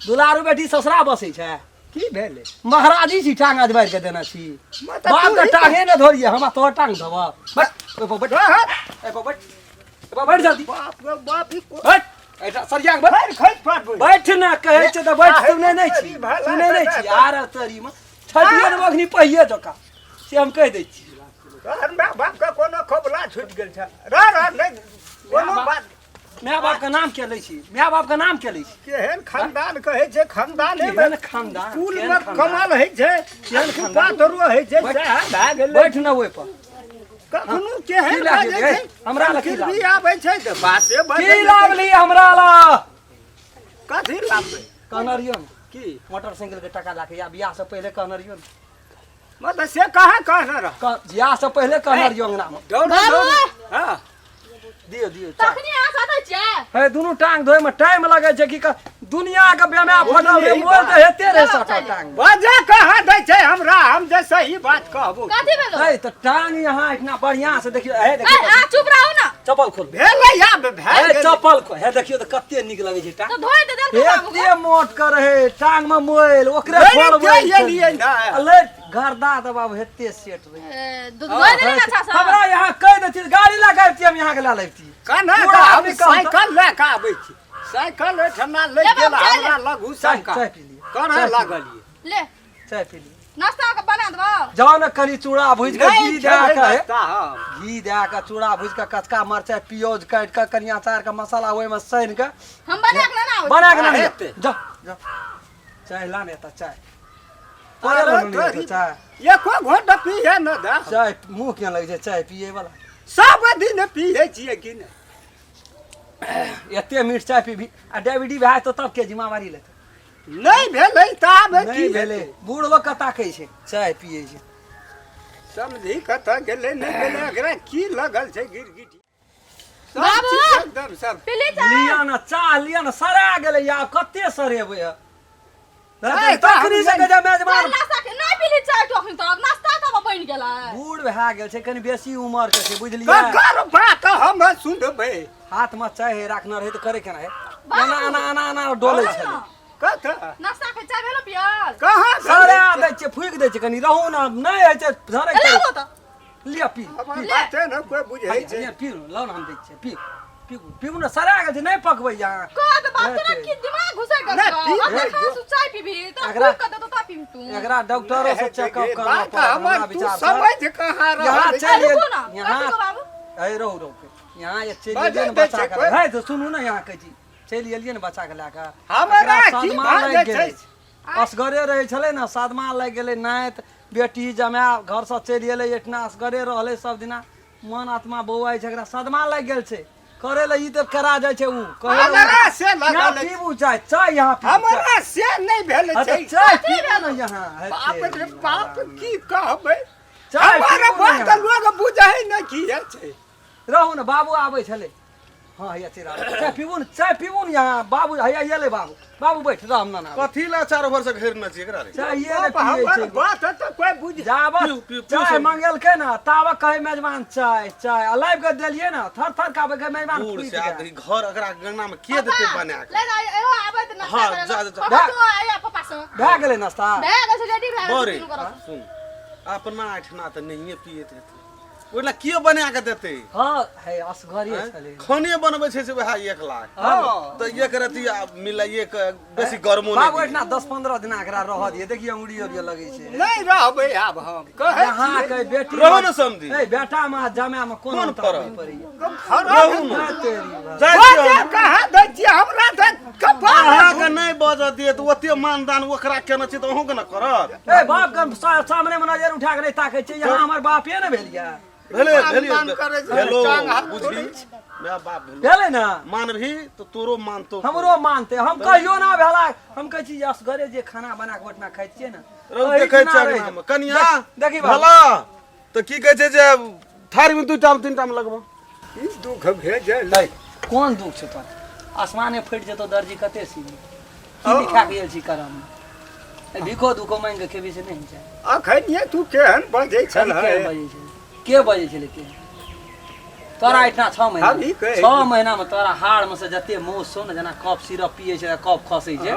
दुलारू बेटी ससुरा बसै छै की भेलै महाराजी छी टांग अजबारि के देने छी मतलब बाप के तू ही टांगे ने धोरिए हमरा तोहर टांग धोबऽ बैठ ओहि पर बैठ रहत। एहि पर बैठ एहि पर बैठ जल्दी बाप रे बाप ई को- बैठ एहिठाम सरिया के बैठ भरि खसि पड़बै। बैठ ना कहै छै तऽ बैठ सुनै नहि छी भला सुनै नहि छी बेटा। आर तरीमे छठिए ने अखनी पहिए जकाँ से हम कहि दै छी तोहर माय बाप के कोनो खोबला छूटि गेल छै रह रह नहि कोनो बात माय बाप के नाम के लै छी माय बाप के नाम के लै छी केहन खानदान कहै छै खानदाने केहन खानदान कुल केहन मे खानदान? कमाल होइ छै केहन खानदान? पातरो होइ छै बैठ। सएह भए गेलै बैठ ना ओहि पर कखनो केहन की लागे बाजै रे? छै हमरा लग की फिर भी आबै छै तऽ बाते की बदलि लाबली हमरा ला कथी लाबबै कहने रहियो ने की मोटरसाइकिल के टका लाके या बियाह से पहिले कहने रहियो ने मतलब से कहाँ कहने रह बियाह से पहिले कहने रहियो अंगना में दौड़ बाबू! दौड़ हँ दियो दियो चाय। तखनी अहाँ साथे छियै हे दुनू टांग धोए में टाइम लगे छै की दुनिया के बेमे फटल रे मोल तऽ हेते रहे सटा टांग बजे कहाँ दै छै हमरा हम जे सही बात कहबो कथी भेलो हे तऽ टांग यहाँ इतना बढ़िया से देखियो हे ए देखियो अहाँ चुप रहू ना चप्पल खोल भेलै आब भए हे गेलै चप्पल खोल हे देखियो तऽ कते नीक लगै छै टांग तऽ धोइ दे देल बाबू एते मोट कर रहे टांग में मोल ओकरे लड़ि फोड़बै के एलियै ने। ले गर्दा दबाब हेते सेट रहे धोइ दे ने अच्छा से हमरा यहाँ कहि देती गाड़ी लगा हम यहाँ के ला लेती कना पूरा हम आदमी कहता। साइकिल लए कऽ आबै छी साइकिल ओहिठमा लए ले गेल बाबू, चाय ले। हमरा लघु चाय शंका चाय पी लिए करऽ चाय पी लागलियै ले चाय पी लिए नाश्ता के बना देबो जाओ ने कनि चूड़ा भूजि कऽ नहि घी दए खेबै कऽ हे। नाश्ता हम घी दए कऽ चूड़ा भूजि कऽ कचका मरचाइ पियोज काटि कऽ कनि अचार के मसाला ओहिमे सानि कऽ हम बना के लेना आबै बना कऽ लाने हेतै। जा जा चाय लाने तऽ चाय अरे तोरे लग तोरी। चाय एको घोंट पीहे न दे चाय मुँह केना लगै छै चाय पियै वाला सब दिन पीहे छियै कि नहि एते मीठ चाय पीबी आ डायबिटीज भए जेतौ तब के जिम्मेवारी लेतै नहि भेलै तऽ आब की नहि भेलै बूढ़ लोक के ताकै छै चाय पियै छै समझी कतऽ गेलै नहि गेलै एकरा की लगल छै गिरगिट सब बाबू! चीज एकदम सब पीली चाय लिअ ने चाह लिअ ने सरा गेलै आब कते सरेबै चाय तऽ हम तखनी से गजब मेजबान नाश्ता के नहि पीली चाय तो अखन तक नाश्ता तऽ बनि गेलै बूढ़ भए गेल छै कनि बेसी उमर के छै बुझलियै ककर बात हम सुनबै हाथ में चाय राखने रहै तऽ करे केना है एना एना एना एना डोलै छलै कतऽ नाश्ता के चाय भेलो पियल कहाँ भेलै? सरा दै छियै फूकि दै छियै कनि रहू ने नहि होइ छै झरे लाबो तऽ लिअ पी हमर बाते ने कोइ बुझै छै पी लौ ने हम दै छियै पी पीबू पीबू ने सरा गेल छै नहि पकबै अहाँ कह तऽ बाप तोरा की दिमाग घुसै गेल नहि, छौ? पी अपना ले, खाना जो। तू चाय पीबी तोरा एकरा- फूक कऽ देतौ तब पीबी तू एकरा डॉक्टरो से चेकअप करना बात पड़त हमर हमरा तू विचार से समझ कहाँ यहाँ रहल चलि ए, रुकू ना, यहाँ कथी को बाबू? ए रहू रहू के यहाँ ये चलि बाजै एलियै ने दै बच्चा छै के कोइ। है तऽ सुनू ने यहाँ कहै छी चलि एलियै ने बच्चा के लए कऽ हमरा एकरा की सदमा भाजै लागि गेलै छै? असगरे रहै छलै ने सदमा लागि गेलै नाति बेटी जमाए घरसँ चलि एलै एहिठिना असगरे रहलै सब दिना मन आत्मा बौआइ छै एकरा सदमा लागि गेल छै करे लए ई तऽ करा जाइ छै उ कहै लए उ- हमरा से यहाँ लगल अछि। पीबू चाय चाय यहाँ पीबू चाय। हमरा से नहि भेल हाँ, छै तऽ चाय पीबू ने यहाँ बाप हेतै। रे बाप की कहबै चाय हमर पीबू बात ने। लोग बुझै नहि की छै। रहू ने, बाबू आबै छलै। हाँ, हैया चलि आबै। चाय पीबू ने, चाय पीबू ने। यहाँ बाबू, हैया एलै बाबू। बाबू बैठ रह, हम ना कथी ला चारो भर से घेरने छी एकरा रे? चाय ने बाप, पियै हमर छै। बात तऽ कोइ बुझ जाबत पीउ, पीउ, पीउ चाय सब। मंगेलकै ने ताबत कहै मेजबान चाय चाय, आ लाबि कऽ देलियै ने, थर थर कापै के मेजबान दूर फुटि से गेल। आदमी घर एकरा गंगना में के देते बना के? ले जा, एहो आबै तऽ नाश्ता हाँ, करै जा, लए। जा, जा। पापा, तू आइया पापा संग। भए गेलै नाश्ता। भए गेल छै, रेडी भए गेल छै बड़े तीनू गोरा। सुन, अपना एहिठिना तऽ नहिए पियैत हेतै, ओहि लए के बना कऽ देतै? हँ, है असगरे छलै। खाने बनबै छै से वएह 1 लाख। तऽ एक रति आ मिलाइए के बेसी गर्मो बाबू नहि। एहिठिना 10-15 दिना एकरा रहऽ दियै, देखिए अंगुरी आर लगै छै। नहि रहबै आब, हम कहै यहाँ के बेटी रहू ने समधी। ए बेटा मे जमाय मे कोन कोन अन्तर फरक? नहि पड़ैया। रहू ने। नहि तेरी बात। जाइ छियै हम। कहाँ दै छियै हमरा तऽ कपार। अहाँके नहि बजऽ दिए तऽ ओते मानदान ओकरा केने छी तऽ अहूँके ने करत। ए बाप के सामने मे नजर उठा के नहि ताकै छै। यहाँ हमर बापे ने भेल या। भेलै भेलै। मानदान करै छै, भेलो। टांग हाथ बुझही तोड़ै छै। माय बाप भेलो। भेलै ने। मानभी तऽ तोरो मानतो। हमरो मानते। हम कहियो ना भेला, हम कहै छी असगरे जे खाना बना के ओहिठिना खाइ छियै ने, रौ ओहिठिना देखै छियै रहै अङ्गनामे छै। कनिया। देखी बाबू। भेला तऽ की कहै छै जे थारीमे दू टाम तीन टाम लगबो। ई दुख भेजल। है, कोन दुख छै तोरा? आसमाने फटि जेतौ दर्जी, कते सीबी की लिखा के गेल छी करम में? भिखो दुखो मांगि के खेबी से नहि होइ छै। अखन तू केहन बजै छल? के बजै छै? के बजै छलै? के तोरा एहिठिना 6 महीना हम ई कहै 6 महीना में तोरा हाड़ में से जते मौस छौ ने, जेना कफ सिरप पियै छै, कफ खसै छै,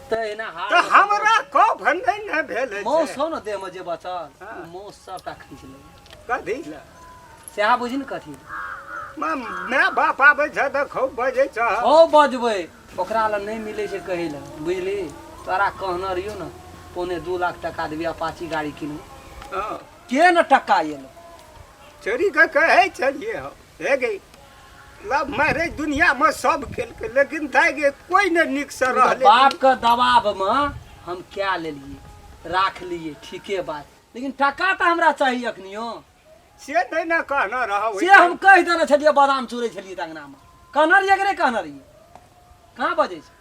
तऽ एना हाड़ तऽ में से हमरा कफ नहि ने भेल मौस छै। छौ ने देह में जे बचल, ओ मौस सबटा खींच लेबै। कथी लए? सएह बुझी ने कथी। माय बाप आबै छै तऽ खूब बजै छ। हौ, बजबै ओकरा लए नहि मिलै छै कहै लए, बुझली? तोरा कहने रहियौ ने, 1.75 लाख टका देबी, अपाची गाड़ी किनू। के ने टका एलो? चोरी के कहै छलियै हम। हे गे, लव मैरेज दुनियामे सब केलकै, लेकिन दाइ गे, कोइ नहि नीकसँ रहलै। बापके दबावमे हम कए लेलियै, राख लियै, ठीके बात, लेकिन टका तऽ हमरा चाही अखनियो। से नहि ने कहने रहौ। से हम कहि देने छलियै, बादाम चूरै छलियै तऽ अङ्गनामे कहने रहियै कि नहि कहने रहियै? कहाँ बजै छै?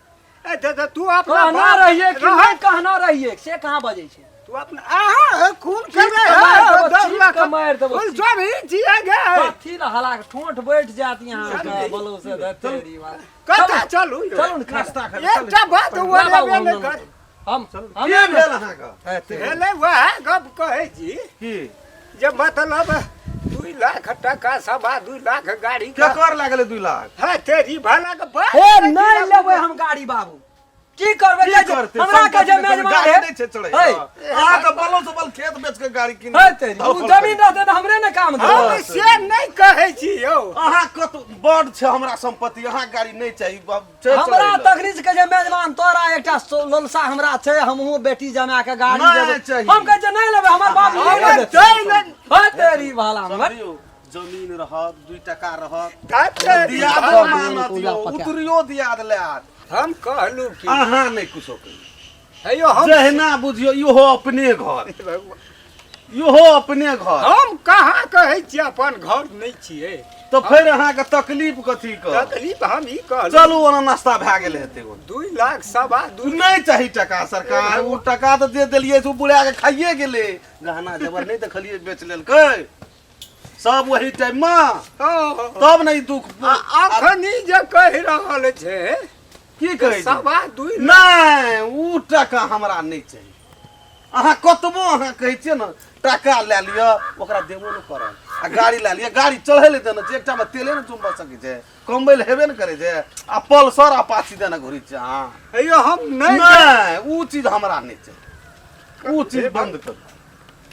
ए, तऽ तू अपना कहना बाप रहियै कि रहै नहि कहना रहियै? से कहाँ बजै छै? तू अपना अहाँ खून चीप करे के मारि देबो, चीप के मारि देबो, चीप। चोरी छियै गे। कथी ला हला के ठोंठ बैठ जात यहाँ के बलो से धतेरी बात। कतऽ चलू यौ? चलू ने खाना। नाश्ता खाइ। एकटा बात ना ओरेबे बाबू, हम नहि नहि कर। हम हम के भेल अहाँके? भेलै वएह गप कहै छी की? जे मतलब 2 लाख टका, 2.25 लाख गाड़ी के। केकर लागलै 2 लाख? है तेरी भला के बात। हे, नहि लेबै हम गाड़ी बाबू, की करबै? की कहै छै- करतै? हमरा कहै छै संपत्ति मेजबान गाड़ी हे। नहि छै चढ़ै। है। अहाँ तऽ बलो से बल खेत बेच के गाड़ी कीन। है तेरी, ओ जमीन रहतै तऽ हमरे ने काम हम देबै। से नहि कहै छी यौ। अहाँ कत बड़ छै हमरा संपत्ति, अहाँ गाड़ी नहि चाही छै हमरा चढ़ै लए। तखनी से कहै छै मेजबान, तोरा एकटा लोलसा हमरा छै, हमहूँ बेटी जमा के गाड़ी नहि देबै। चाही। हम कहै छै नहि लेबै, हमर बाप नहि हमर देतै। चलि नहि- है तेरी भला हमर। समझियौ, जमीन रहत, 2 टका रहत, धत तेरी दियादो भला। मानत यौ, उतरियो दियाद ले आत। हम कहलू कि अहाँ नहि कुछो कहियौ। हे यौ, हम जहिना बुझियौ इहो अपने घर, इहो अपने घर। हम कहाँ कहै छियै अपन घर नहि छियै? तऽ फेर अहाँके तकलीफ कथी के? तकलीफ हम ई कहलहुँ। चलू, ओना नाश्ता भए गेल हेतै ओना। 2 लाख 2.25। नहि चाही टका सरकार, ओ टका तऽ जे देलियै से ओ बुढ़ा के खाइए गेलै। गहना जेवर नहि देखलियै, बेच लेलकै सब वही टाइम मे। तब ने ई दुख। अखनी जे कहि रहल छै की कहै छै? 2.25 लाख। नहि, ओ टका हमरा नहि चाही। अहाँ कतबो अहाँ कहै छियै ने टका लए लिअ, ओकरा देबो नहि करब। आ गाड़ी लए लिअ, गाड़ी चढ़ै लए देने छै, एकटामे तेले ने जुमबा सकै छै, कमबै लए हेबे ने करै छै, आ पल्सर अपाची देने घुरै छै अहाँ। हे यौ, हम नहि नहि, ओ चीज हमरा नहि चाही। ओ चीज बंद करू,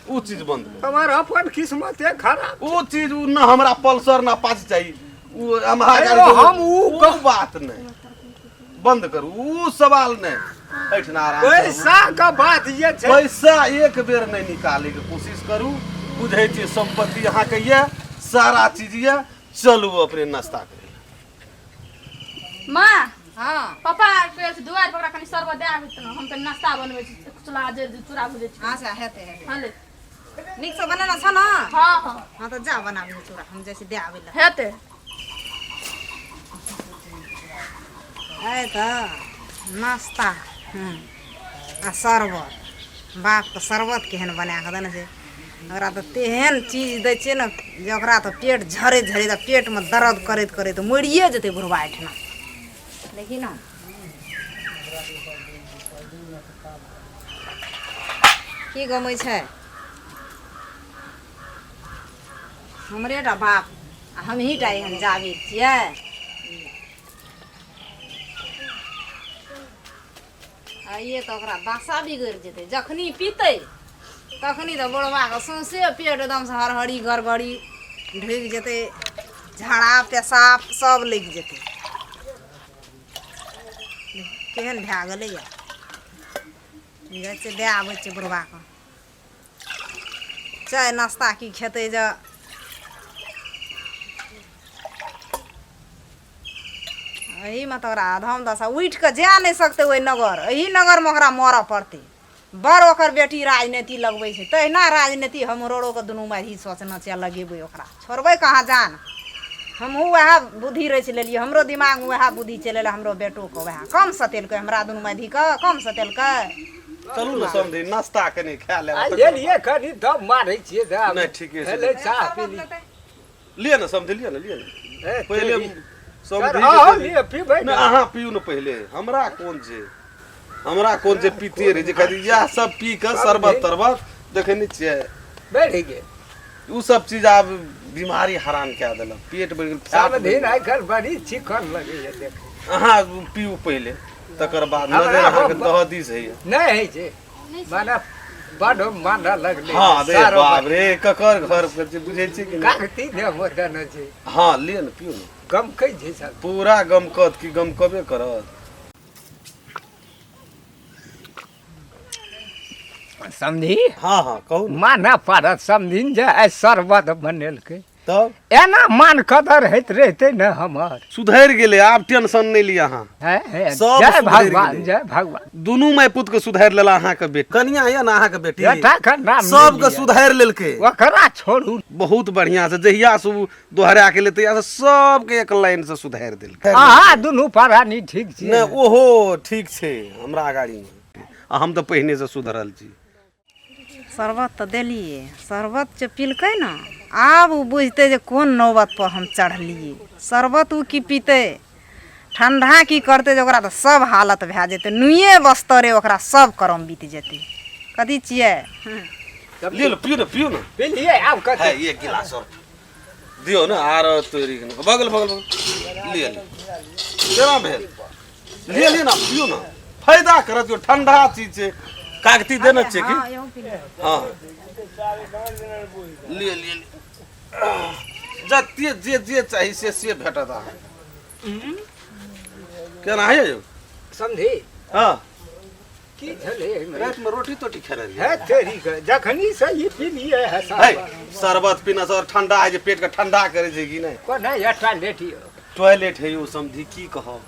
ओ चीज बंद करू। हमर अपन किस्मते खराब। ओ चीज ओ न हमरा पल्सर न अपाची चाही। ओ हमरा हे गाड़ी यौ, हम ऊ ओ बात नहि, बंद करू ओ सवाल। नहि, एहिठिना आराम से रहू। पैसा के बात जे छै। पैसा एक बेर नहि निकाले के कोशिश करू। बुझै छियै, संपत्ति अहाँके यऽ, सारा चीज यऽ। चलू अपने नाश्ता करै। माँ। हाँ। पापा आबि गेल छै दुआरि पर, ओकरा कनि शरबत दए आबी ने, हम कनि नाश्ता बनबै छी, चूल्हा जे चूड़ा भुजै छी। अच्छा, हेतै हेतै। हँ, ले। नीकसँ बनेने छ ने? हँ हँ। हँ, तऽ जा बनाबी चूड़ा, हम जाइ छी दए आबै लए। हेतै। है तऽ नाश्ता आ शरबत, बापके शरबत केहन बना कऽ देने छै। ओकरा तऽ तेहन चीज दै छियै ने जे ओकरा तऽ पेट झरैत झरैत आ पेटमे दर्द करैत करैत मरिए जेतै बुढ़बा एहिठिना। देखी ने की गमै छै। हमरे टा बाप आ हमही टा एहन जाबे छियै। आइए तऽ ओकरा दशा बिगड़ि जेतै। जखनी पीतै तखनी तऽ बुढ़बाके सौँसे पेट एकदमसँ हरहरी गड़गड़ी ढुकि जेतै, झाड़ा पेशाब सब लागि जेतै। केहन भए गेलैए। जाइ छियै दए आबै छियै बुढ़बाके चाय नाश्ता। की खेतै जे एहिमे तऽ ओकरा अधम दशा, उठि कऽ जा नहि सकतै ओहि नगर, एहि नगरमे ओकरा मरऽ पड़तै। बड़ ओकर बेटी राजनीति लगबै छै, तहिना राजनीति हमरो के दुनू माय ही सोचना छै लगेबै। ओकरा छोड़बै कहाँ जान। हमहूँ वएह बुद्धि रचि लेलियै, हमरो दिमागमे वएह बुद्धि चलि एलै। हमरो बेटोके वएह कम सतेलकै, हमरा दुनू मायधीके कम सतेलकै। चलू ने समधी, नाश्ता कनि खा लेब। आ लेलियै, कनि दम मारै छियै तऽ। नहि, ठीके छै। भेलै, चाह पी ली। लिअ ने समधी, लिअ ने, लिअ ने। ए, पहिले तेरी। समधी। अहाँ लिअ, पीबै नहि ने। अहाँ पीउ ने पहिले। हमरा कोन छै, हमरा कोन छै, पीते रहै छै खाली इएह सब पी कऽ शरबत तरबत। देखै नहि छियै? बढ़ि गेल। ओ सब चीज आब बीमारी हरान कए देलक, पेट बढ़ि गेल, फैट सब बढ़ि दिन गेल। आइ काल्हि बड़ी चिकन लगैए देखै। अहाँ पीउ पहिले, तकर बाद हमरा नजर अहाँके हम- दह दिस होइए। नहि होइ छै, माने बड मानऽ लगलै। हँ रे। सारो। बाप रे, ककर घर पर छै, बुझै छियै कि नहि? कागती ने मदन छै। हँ, लिअ ने, पीउ ने। गमकै छै सब। पूरा गमकत की गमकबे करत। समझी? हँ हँ, कहू ने। मानऽ पड़त समझिन जे आइ शरबत बनेलकै। तब एना मान कदर होइत रहितै ने हमर। सुधरि गेलै आब, टेंशन नहि लिअ अहाँ। हे, हे, सब जय सुधरि भगवान गेलै। जय भगवान। दुनू माय पुत के सुधारि लेला अहाँके बेटी, कनिया यऽ ने अहाँके बेटी। बेटा के नाम नहि सबके लिअ। सुधारि लेलकै। ओकरा छोड़ू। बहुत बढ़िया से जहिया से ओ दोहरा के ले तहिया से सबके एक लाइन से सुधारि देलकै। अहाँ दुनू प्राणी ठीक छी? नहि, ओहो ठीक छै हमरा अगाड़ीमे, आ हम तऽ पहिने से सुधरल छी। शरबत तऽ देलियै, शरबत जे पिलकै ने, आब ओ बुझतै जे कोन नौबतपर हम चढ़लियै। शरबत ओ की पीतै, ठण्डा की करतै जे ओकरा तऽ सब हालत भए जेतै, नुइए बस्तरे ओकरा सब करम बीत जेतै। कथी छियै? लिअ ने, पियू ने, पियू ने। पिलियै, आब है कथी? एक गिलास और दियौ ने। आर तोरी के बगल बगल बगल। लिअ लिअ, केना भेल? लिअ लिअ ने, पियू ने, फायदा करत यौ, ठंडा चीज छै। कागती देने छियै की? हँ, यहूँ पी लिअ। हँ, लिअ लिअ लिअ। जते जे जे चाही से से भेटत अहाँके। केना है यौ? समझी? हँ। की छलै एहिमे? रातिमे रोटी तोटी खेने रहियै? हे तेरी के, जखनी से ई पिलियै है है शरबत। शरबत पीना से और ठंडा है जे पेट के ठंडा करे छै कि नहि? कोना एकटा लेटियो। टॉयलेट है यौ समधी, की कहब।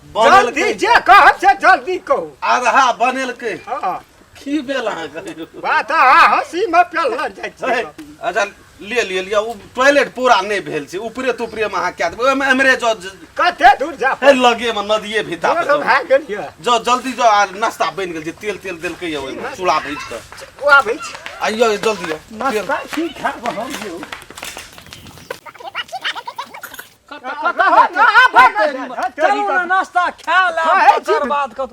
जल्दी बनेलकै जे कहब से जल्दी कहू। आधा बनेलकै। हँ। की भेल अहाँके? बात अहाँ हँसीमे पेलल जाइ है, छी। अच्छा, लिअ लिअ लिअ। ओ टॉयलेट पूरा नहि भेल छै, ऊपरे तुपरे मे अहाँ कए देबै ओहिमे, एम्हरे जो। कते दूर जा? हे, लगे मे नदिये भीता पर। दूर जाउ। भए गेल यऽ। जाउ जल्दी जाउ, आ नाश्ता बनि गेल छै, तेल तेल देलकै यऽ ओहिमे चूड़ा भूजि कऽ। ओ आबै छी। आइयो जल्दी आउ। तेल नाश्ता की खायब हम यौ? चलू ने, नाश्ता खा ले। खाइ छी। तकर बाद कत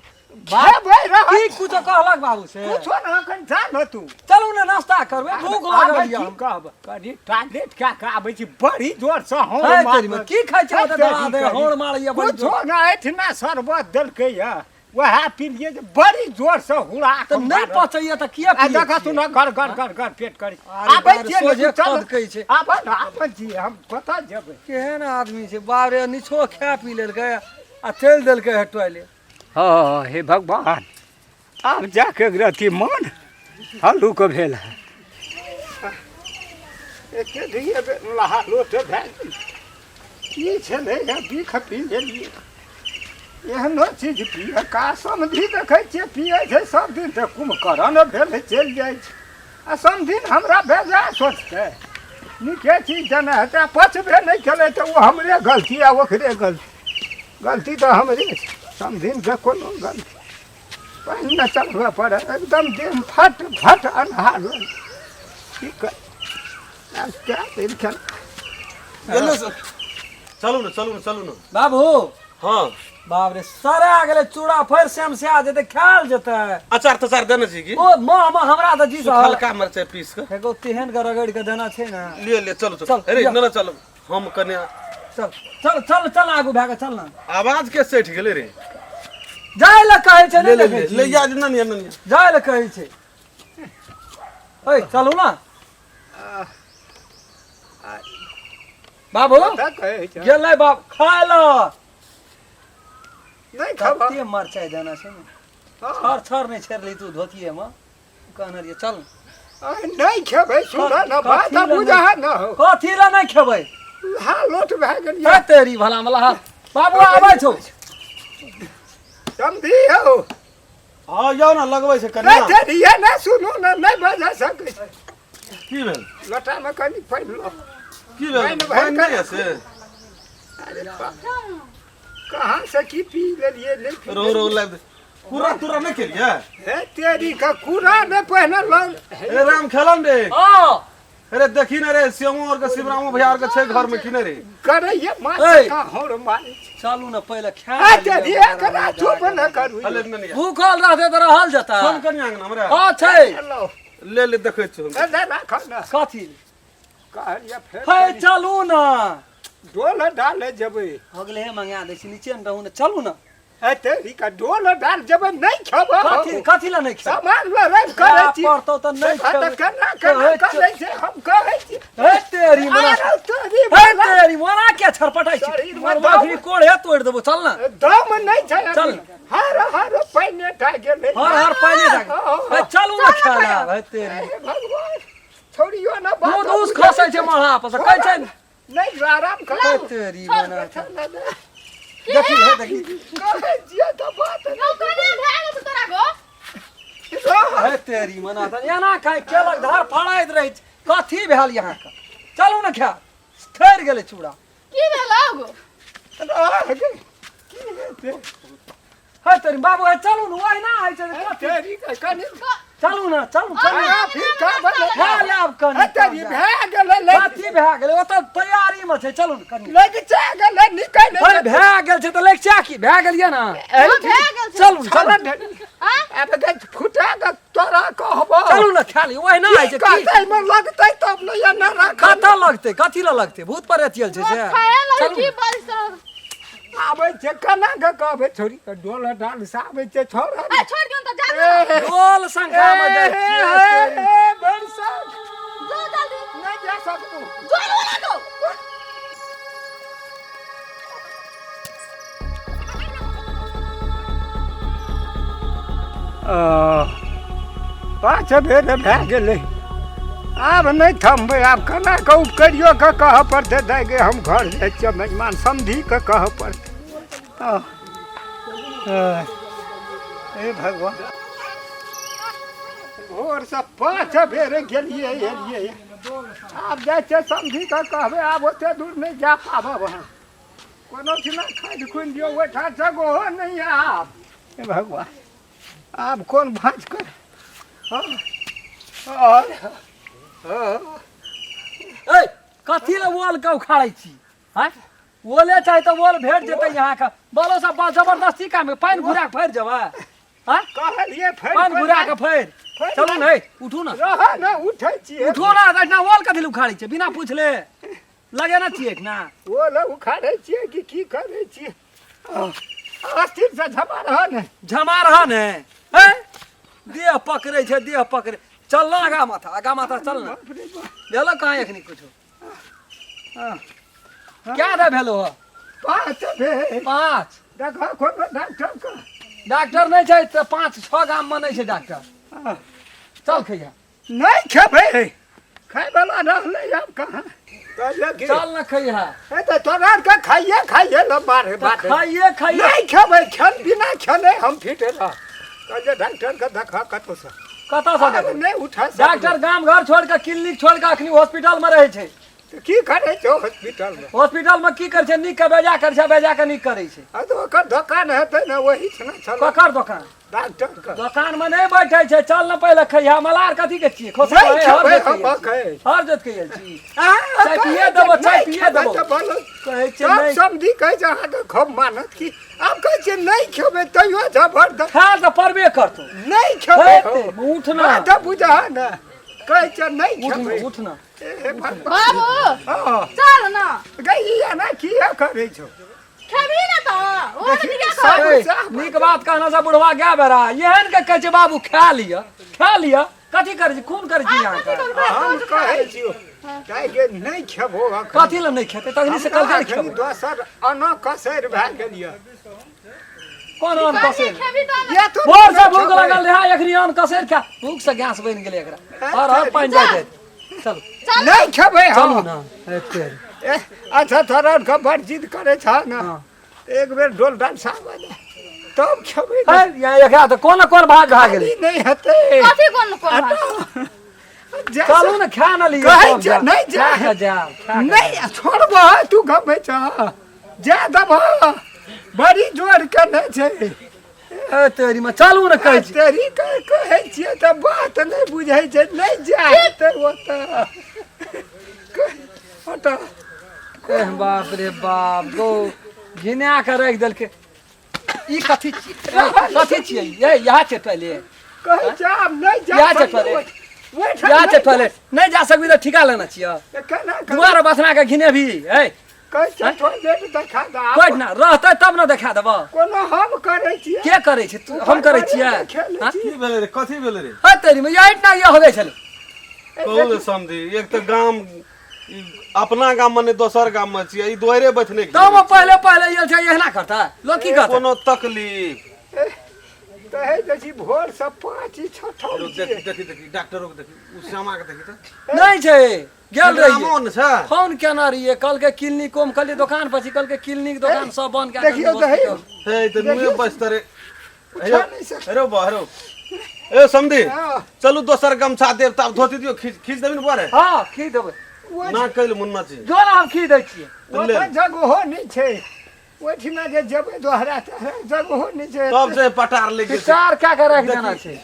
खेबै रहै। की कुछो कहलक बाबू से? कुछो ने, एखन जा ने तू। चलू ने, नाश्ता करबै, भूख लागल आबै यऽ। छी, कहब कनि टॉयलेट कए कऽ आबै छी, बड़ी जोरसँ हौं है मारल। तेरी में, की खाइ छै ओतऽ दवा दे हौड़ मारैया बड़ी कुछो जोर? ने, एहिठिना शरबत देलकै यऽ, वएह पिलियै जे बड़ी जोरसँ हुड़ा तऽ नहि पचैया तऽ किया आ पियै देखऽ छियै? तू ने, घर घर घर घर पेट करै। अरे आबै बाप रे, छियै ने, सोझे तू चल। खदकै छै। आबै ने, आबै छियै हम, कतऽ जेबै? केहन आदमी छै बाप रे, निछो खा पी लेलकै आ चलि देलकै हे टॉयलेट। हँ हे भगवान, आब जाके रति मन हल्लुक भेल है। एके दुइए बेर लहा लोट भए गेल। की छलै हे, बिख पी लेलियै। एहनो चीज पियै का समधि? देखै छियै पियै छै सब दिन तऽ कुम्भकर्ण भेल चलि जाइ छै, आ समधिन हमरा बेजाय सोचतै। नीके चीज देने हेतै आ पचबे नहि केलै तऽ ओ हमरे गलती आ ओकरे गलती? गलती तऽ हमरे छै, समधिनके कोनो गलती। पानि ने चढ़बऽ पड़े, एकदम देह फट फट अन्हार। की कर आब क्या दिन खेल गेलै से। चलू ने चलू ने चलू ने बाबू हाँ बाप रे सरा गेलै चूड़ा फेर श्याम से आ जेतै खायल जेतै अचार तचार देने छी की ओ माँ माँ हमरा तऽ जी साहब हल्का मरचाइ पीस के एगो तेहन के रगड़ के देना छै ने ले ले चलू चलू चल, अरे लिअ। न न चलू हम कने चल चल चल चल आगू भए के चल ना आवाज के सटि गेलै रे जाय लए कहै छै ले नहि ले देखै ले छी ले जा न न न जाय लए कहै छै ऐ चलू ना बाबू तऽ कहै छै गेलै बाप खाय लए नहि खबर कते मरचाइ देना छै ने छर छर नहि छेड़ली तू धोतिएमे कहने रहियै चल नहि खेबै सुन न बात कथी लए बुझा न हो कथी लए नहि खेबै हा लोट भए गेल हे तेरी भला मला हा बाबू आबै छौ समझी हो हँ जाउ ने लगबै छै नहि कनिया तेरिये नहि सुनू ने नहि बजा सकै छी। की भेल लोटामे कनि पानि लो की भेल पानि भरि पानि नहि कऽ है से अरे बाप कहाँ से की पी लेलियै नहि पी रो रो लाबि दे कुरा तुरा नहि केलियै हे तेरी का कूड़ा नहि पहिने लऽ अरे राम खेलन रे हँ अरे देखी ने रे श्यामो और के शिवरामो भैया और के छै घर में की ने रे करैये माछ ऐ। कहाँ हौर मारै छै चलू ने पहिले खा हे तेरी एकरा चुप न करू अले ने नहीं भूखल रहतै तऽ रहल जेतै फोन कनी आंगन हमरा हँ छै लो ले ले देखै छी हम ए, ले राखऽ ने कथी कहलियै फेर हे चलू ने डोल डाले जेबै अगले मंगा दै छी नीचे मे रहू ने चलू ने हे तेरी का डोल डाल जेबै नहि खेबै कथी कथी लए नहि खेबै सामान लड़ाइ करै छी पड़तौ तऽ नहि से तऽ खेबै केना केना करै छै हम कहै छी हे तेरी मना आरो तोरी हे भला तेरी मना के छरपटाइ छी शरीरमे मरवा दम- फिर कोढ़े तोड़ि देबो चल ने दम नहि छै अभी। चल। हर हर पानि टा गेलै हर हर पानि टा हँ, हे चलू ने खेला हे तेरी हे भगवान छोड़ियो ना बात दूध उस खसै छै मढ़ा पर से कहै छै ने नहि आराम कर हे तेरी मना देखी हे देखी कहै छियै तऽ बात यौ कने भए गेल छै तोरा गो नहि हे तेरी मना तऽ एना खाइ केलक धार फड़ाइत रहै छै कथी भेल यहाँके चलू ने खा ठहरि गेलै चूड़ा की भेलौ गो रह गे। की हेतै हे तेरी बाबू हे चलू ने ओहिना होइ छै कथी तेरी के कनि चलू ने चलू चलू आ, फिर का बने खा लेब कनी हे तेरी भए गेलै लग कथी भए गेलै ओतऽ तैयारीमे छै चलू ने कनी लगिचा गेलै निकलि अरे भए गेल छै तऽ लगिचा की भए गेलियै ने हँ, भए गेल छै चलू चलू आँ? आब गै फुटा कऽ तोरा कहबो चलू ने खा ली ओहिना होइ छै की कहतै मे लगतै तब ने एना राख कतऽ लगतै कथी लए लगतै भूत प्रेत आयल छै से खाए लगे चलू की बारिश तोरा आबै छै केना कऽ कहबै छोड़ी कऽ डोल डाल से आबै छै छोड़ा ए छोड़ दियौ तऽ जा दे डोल संख्यामे जाइ छियै तेरी। जो जल्दी नहि जा सकबो जो वाला दो पाँच बेर भए गेलै आब नहि थमबै आब केना कऽ उपकरियो कऽ कहऽ पड़तै दाइ गे हम घर जाइ छियै मेजमान समधीके कहऽ पड़तै हे भगवान भोरसँ पाँच बेर गेलियै एलियै आब जाइ छियै समधीके कहबै आब ओते दूर नहि जा पाबब अहाँ कोनो ठिना खादि खुनि दियौ ओहिठाम जगहो नहि आब हे भगवान आब कोन भाँज कर हँ और हँ ए कथी लए ओल के उखाड़ै छी आँय ओले चाही तऽ ओल भेट जेतै अहाँके बोलो सब बा जबरदस्ती काम पानि घुरा के फड़ि जेबै आँय कहलियै फेर पानि घुरा के फड़ि चलू ने हे, उठू ने रह ने उठै छियै उठू ने एहिठिना ओल कथी लए उखाड़ै छियै बिना पुछले लगेने छियै एहिठिना ओल उखाड़ै छियै कि की करै छियै अस्थिरसँ झमा रह ने झमा रह ने हे देह पकड़ै छै देह पकड़े चल ना आगा माथा आगा माथा चल ना बाप रे बाप। भेलो कहाँ एखनी कुछो क्या दा भेलो हो पाँच भेल पाँच देखो कोनो डॉक्टर के डॉक्टर नहि छै तऽ पाँच छओ गाममे नहि छै डॉक्टर चल खैया नहि खेबै खायवला रहलै आब कहाँ कहलियै कि चल न खैहा ए तऽ तोरा आरके खाइए खाइए ल मारे तऽ बाटे खाइए खाइए नहि खेबै खेल बिना खेले हम फिट रह कहलियै डॉक्टरके देखा कतौसँ कतऽसँ आब देखबै? नहि उठा सकबै। डॉक्टर गाम घर छोड़ के क्लिनिक छोड़ के अखनी हॉस्पिटल में रहै छै तऽ की करै छै हॉस्पिटलमे हॉस्पिटल में की करै छै नीक के बेजा करै छै बेजा के नीक करै छै आ तऽ ओकर दोकान हेतै ने ओही छना छल ककर दोकान डॉक्टर के दोकान में नहीं बैठे छै चल न पहिले खैहा मलार कथी के छियै खोसा नहीं हर खेबै जोत हम के अखन। हर जोत के आयल छी अहाँ चाय कहै पिए छै, देबो, चाय नहि पिए खेबै देबो। तऽ बोलो। कहै छै तब नहि समधी कहै छै अहाँके खूब मानत की आब कहै छै नहि खेबै तैयो जबरदस्त खाय तऽ पड़बे करतौ नहि खेबै हेतै, उठ ना। बात तऽ बुझह ने कहै छै नहि उठ खेबै न उठ न हे भगवान। बाबू हँ चल न गै ई एना किया करै छौ खेबही ने तऽ ओ देखी, किया सब ए, चाह नीक बात कहना से बुढ़वा गया बेरा एहन के कहै छै बाबू खा लिअ खा लिअ कथी करै छी खून करै छी अहाँके हम कहै छियौ काहे नहि खेबो अखन। कथी लए नहि खेतै तखनी से हमरा कल नहि अखन खेबै दोसर अना कसैर भए गेल यऽ कोन अन्न कसेर खेबही तऽ ये तो भोर से भूख खेबै। लगल रहै एखनी अन्न कसेर खा भूख से गैस बनि गेलै एकरा हर हर पानि जाइ जाइत चलू नहि खेबै चलू हम ना एते ए, अच्छा थोड़ा के बड़ जिद करै छह ने हाँ। एक बेर डोल डाल साहब तब खेबै ने। है यहाँ एकरा तऽ कोन कोन भाग भए गेलै ई नहि हेतै कथी कोन कोन भाग जा चलू ने खा न लिअ कहै तब छै, जायब। नहि जायब। खा कऽ जायब, खा कऽ नहि छोड़बह तू गबै छह जा देबह बड़ी जोर के नहि छै ए तेरी में चलू ने कहै छी तेरी के कहै छियै तऽ बात नहि बुझै छै नहि जा हेतै ओतऽ ओतऽ एह बाप रे बाप गो घिना के राखि देलकै ई कथी छियै ए, कथी छियै ये यहाँ छै टॉयलेट कहै छै आब नहि जा यहाँ छै सकबै। टॉयलेट ओहिठाम यहाँ छै नहि टॉयलेट नहि जा सकबी तऽ ठीका लेना छियै जा- केना कहै दुआर बसना के घिने भी ए कहै छै टॉयलेट देखा दे आब कोइ ना रहतै तब ने देखा देबऽ कोनो हम करै छियै के करै छै तू हम करै छियै खेलै हाँ? छी। की भेलै रे कथी भेलै रे है तेरी में यही ना ये होबे छलै कहू ने समझी एक तऽ गाम ई अपना गाम मे नहि दोसर गाम मे छियै ई दुआरे बैठने के तब पहिले पहिले ये छै एहना करता लोग की कहता कोनो तकलीफ कहै जे छी भोर से 5 6 ठाम देखी छियै। देखी देखी डॉक्टरो के देखी उ श्यामा के देखी तऽ नहीं छै गेल रहियै रामो ने छै फोन केना रहियै कहलकै क्लिनिको मे कहलियै दोकान पर छी कहलकै क्लिनिक दोकान सब बंद कए देखियौ तऽ हे। हे तऽ मुँहे बचतै रे उठा नहि सकै। हेरो बा हेरो ए समधी हाँ। चलू दोसर गमछा देब तब धोती दियौ खींच खींच देबी ने बोरे हँ खी देबै ना कैल मुन्ना छी जो ने हम खी दै छियै ओतऽ जगहो नहि छै ओहिठिना जे जेबै दोहरा तोहरा जगहो नहि छै तब से पटार ले गेल विचार कए के राखि देना छै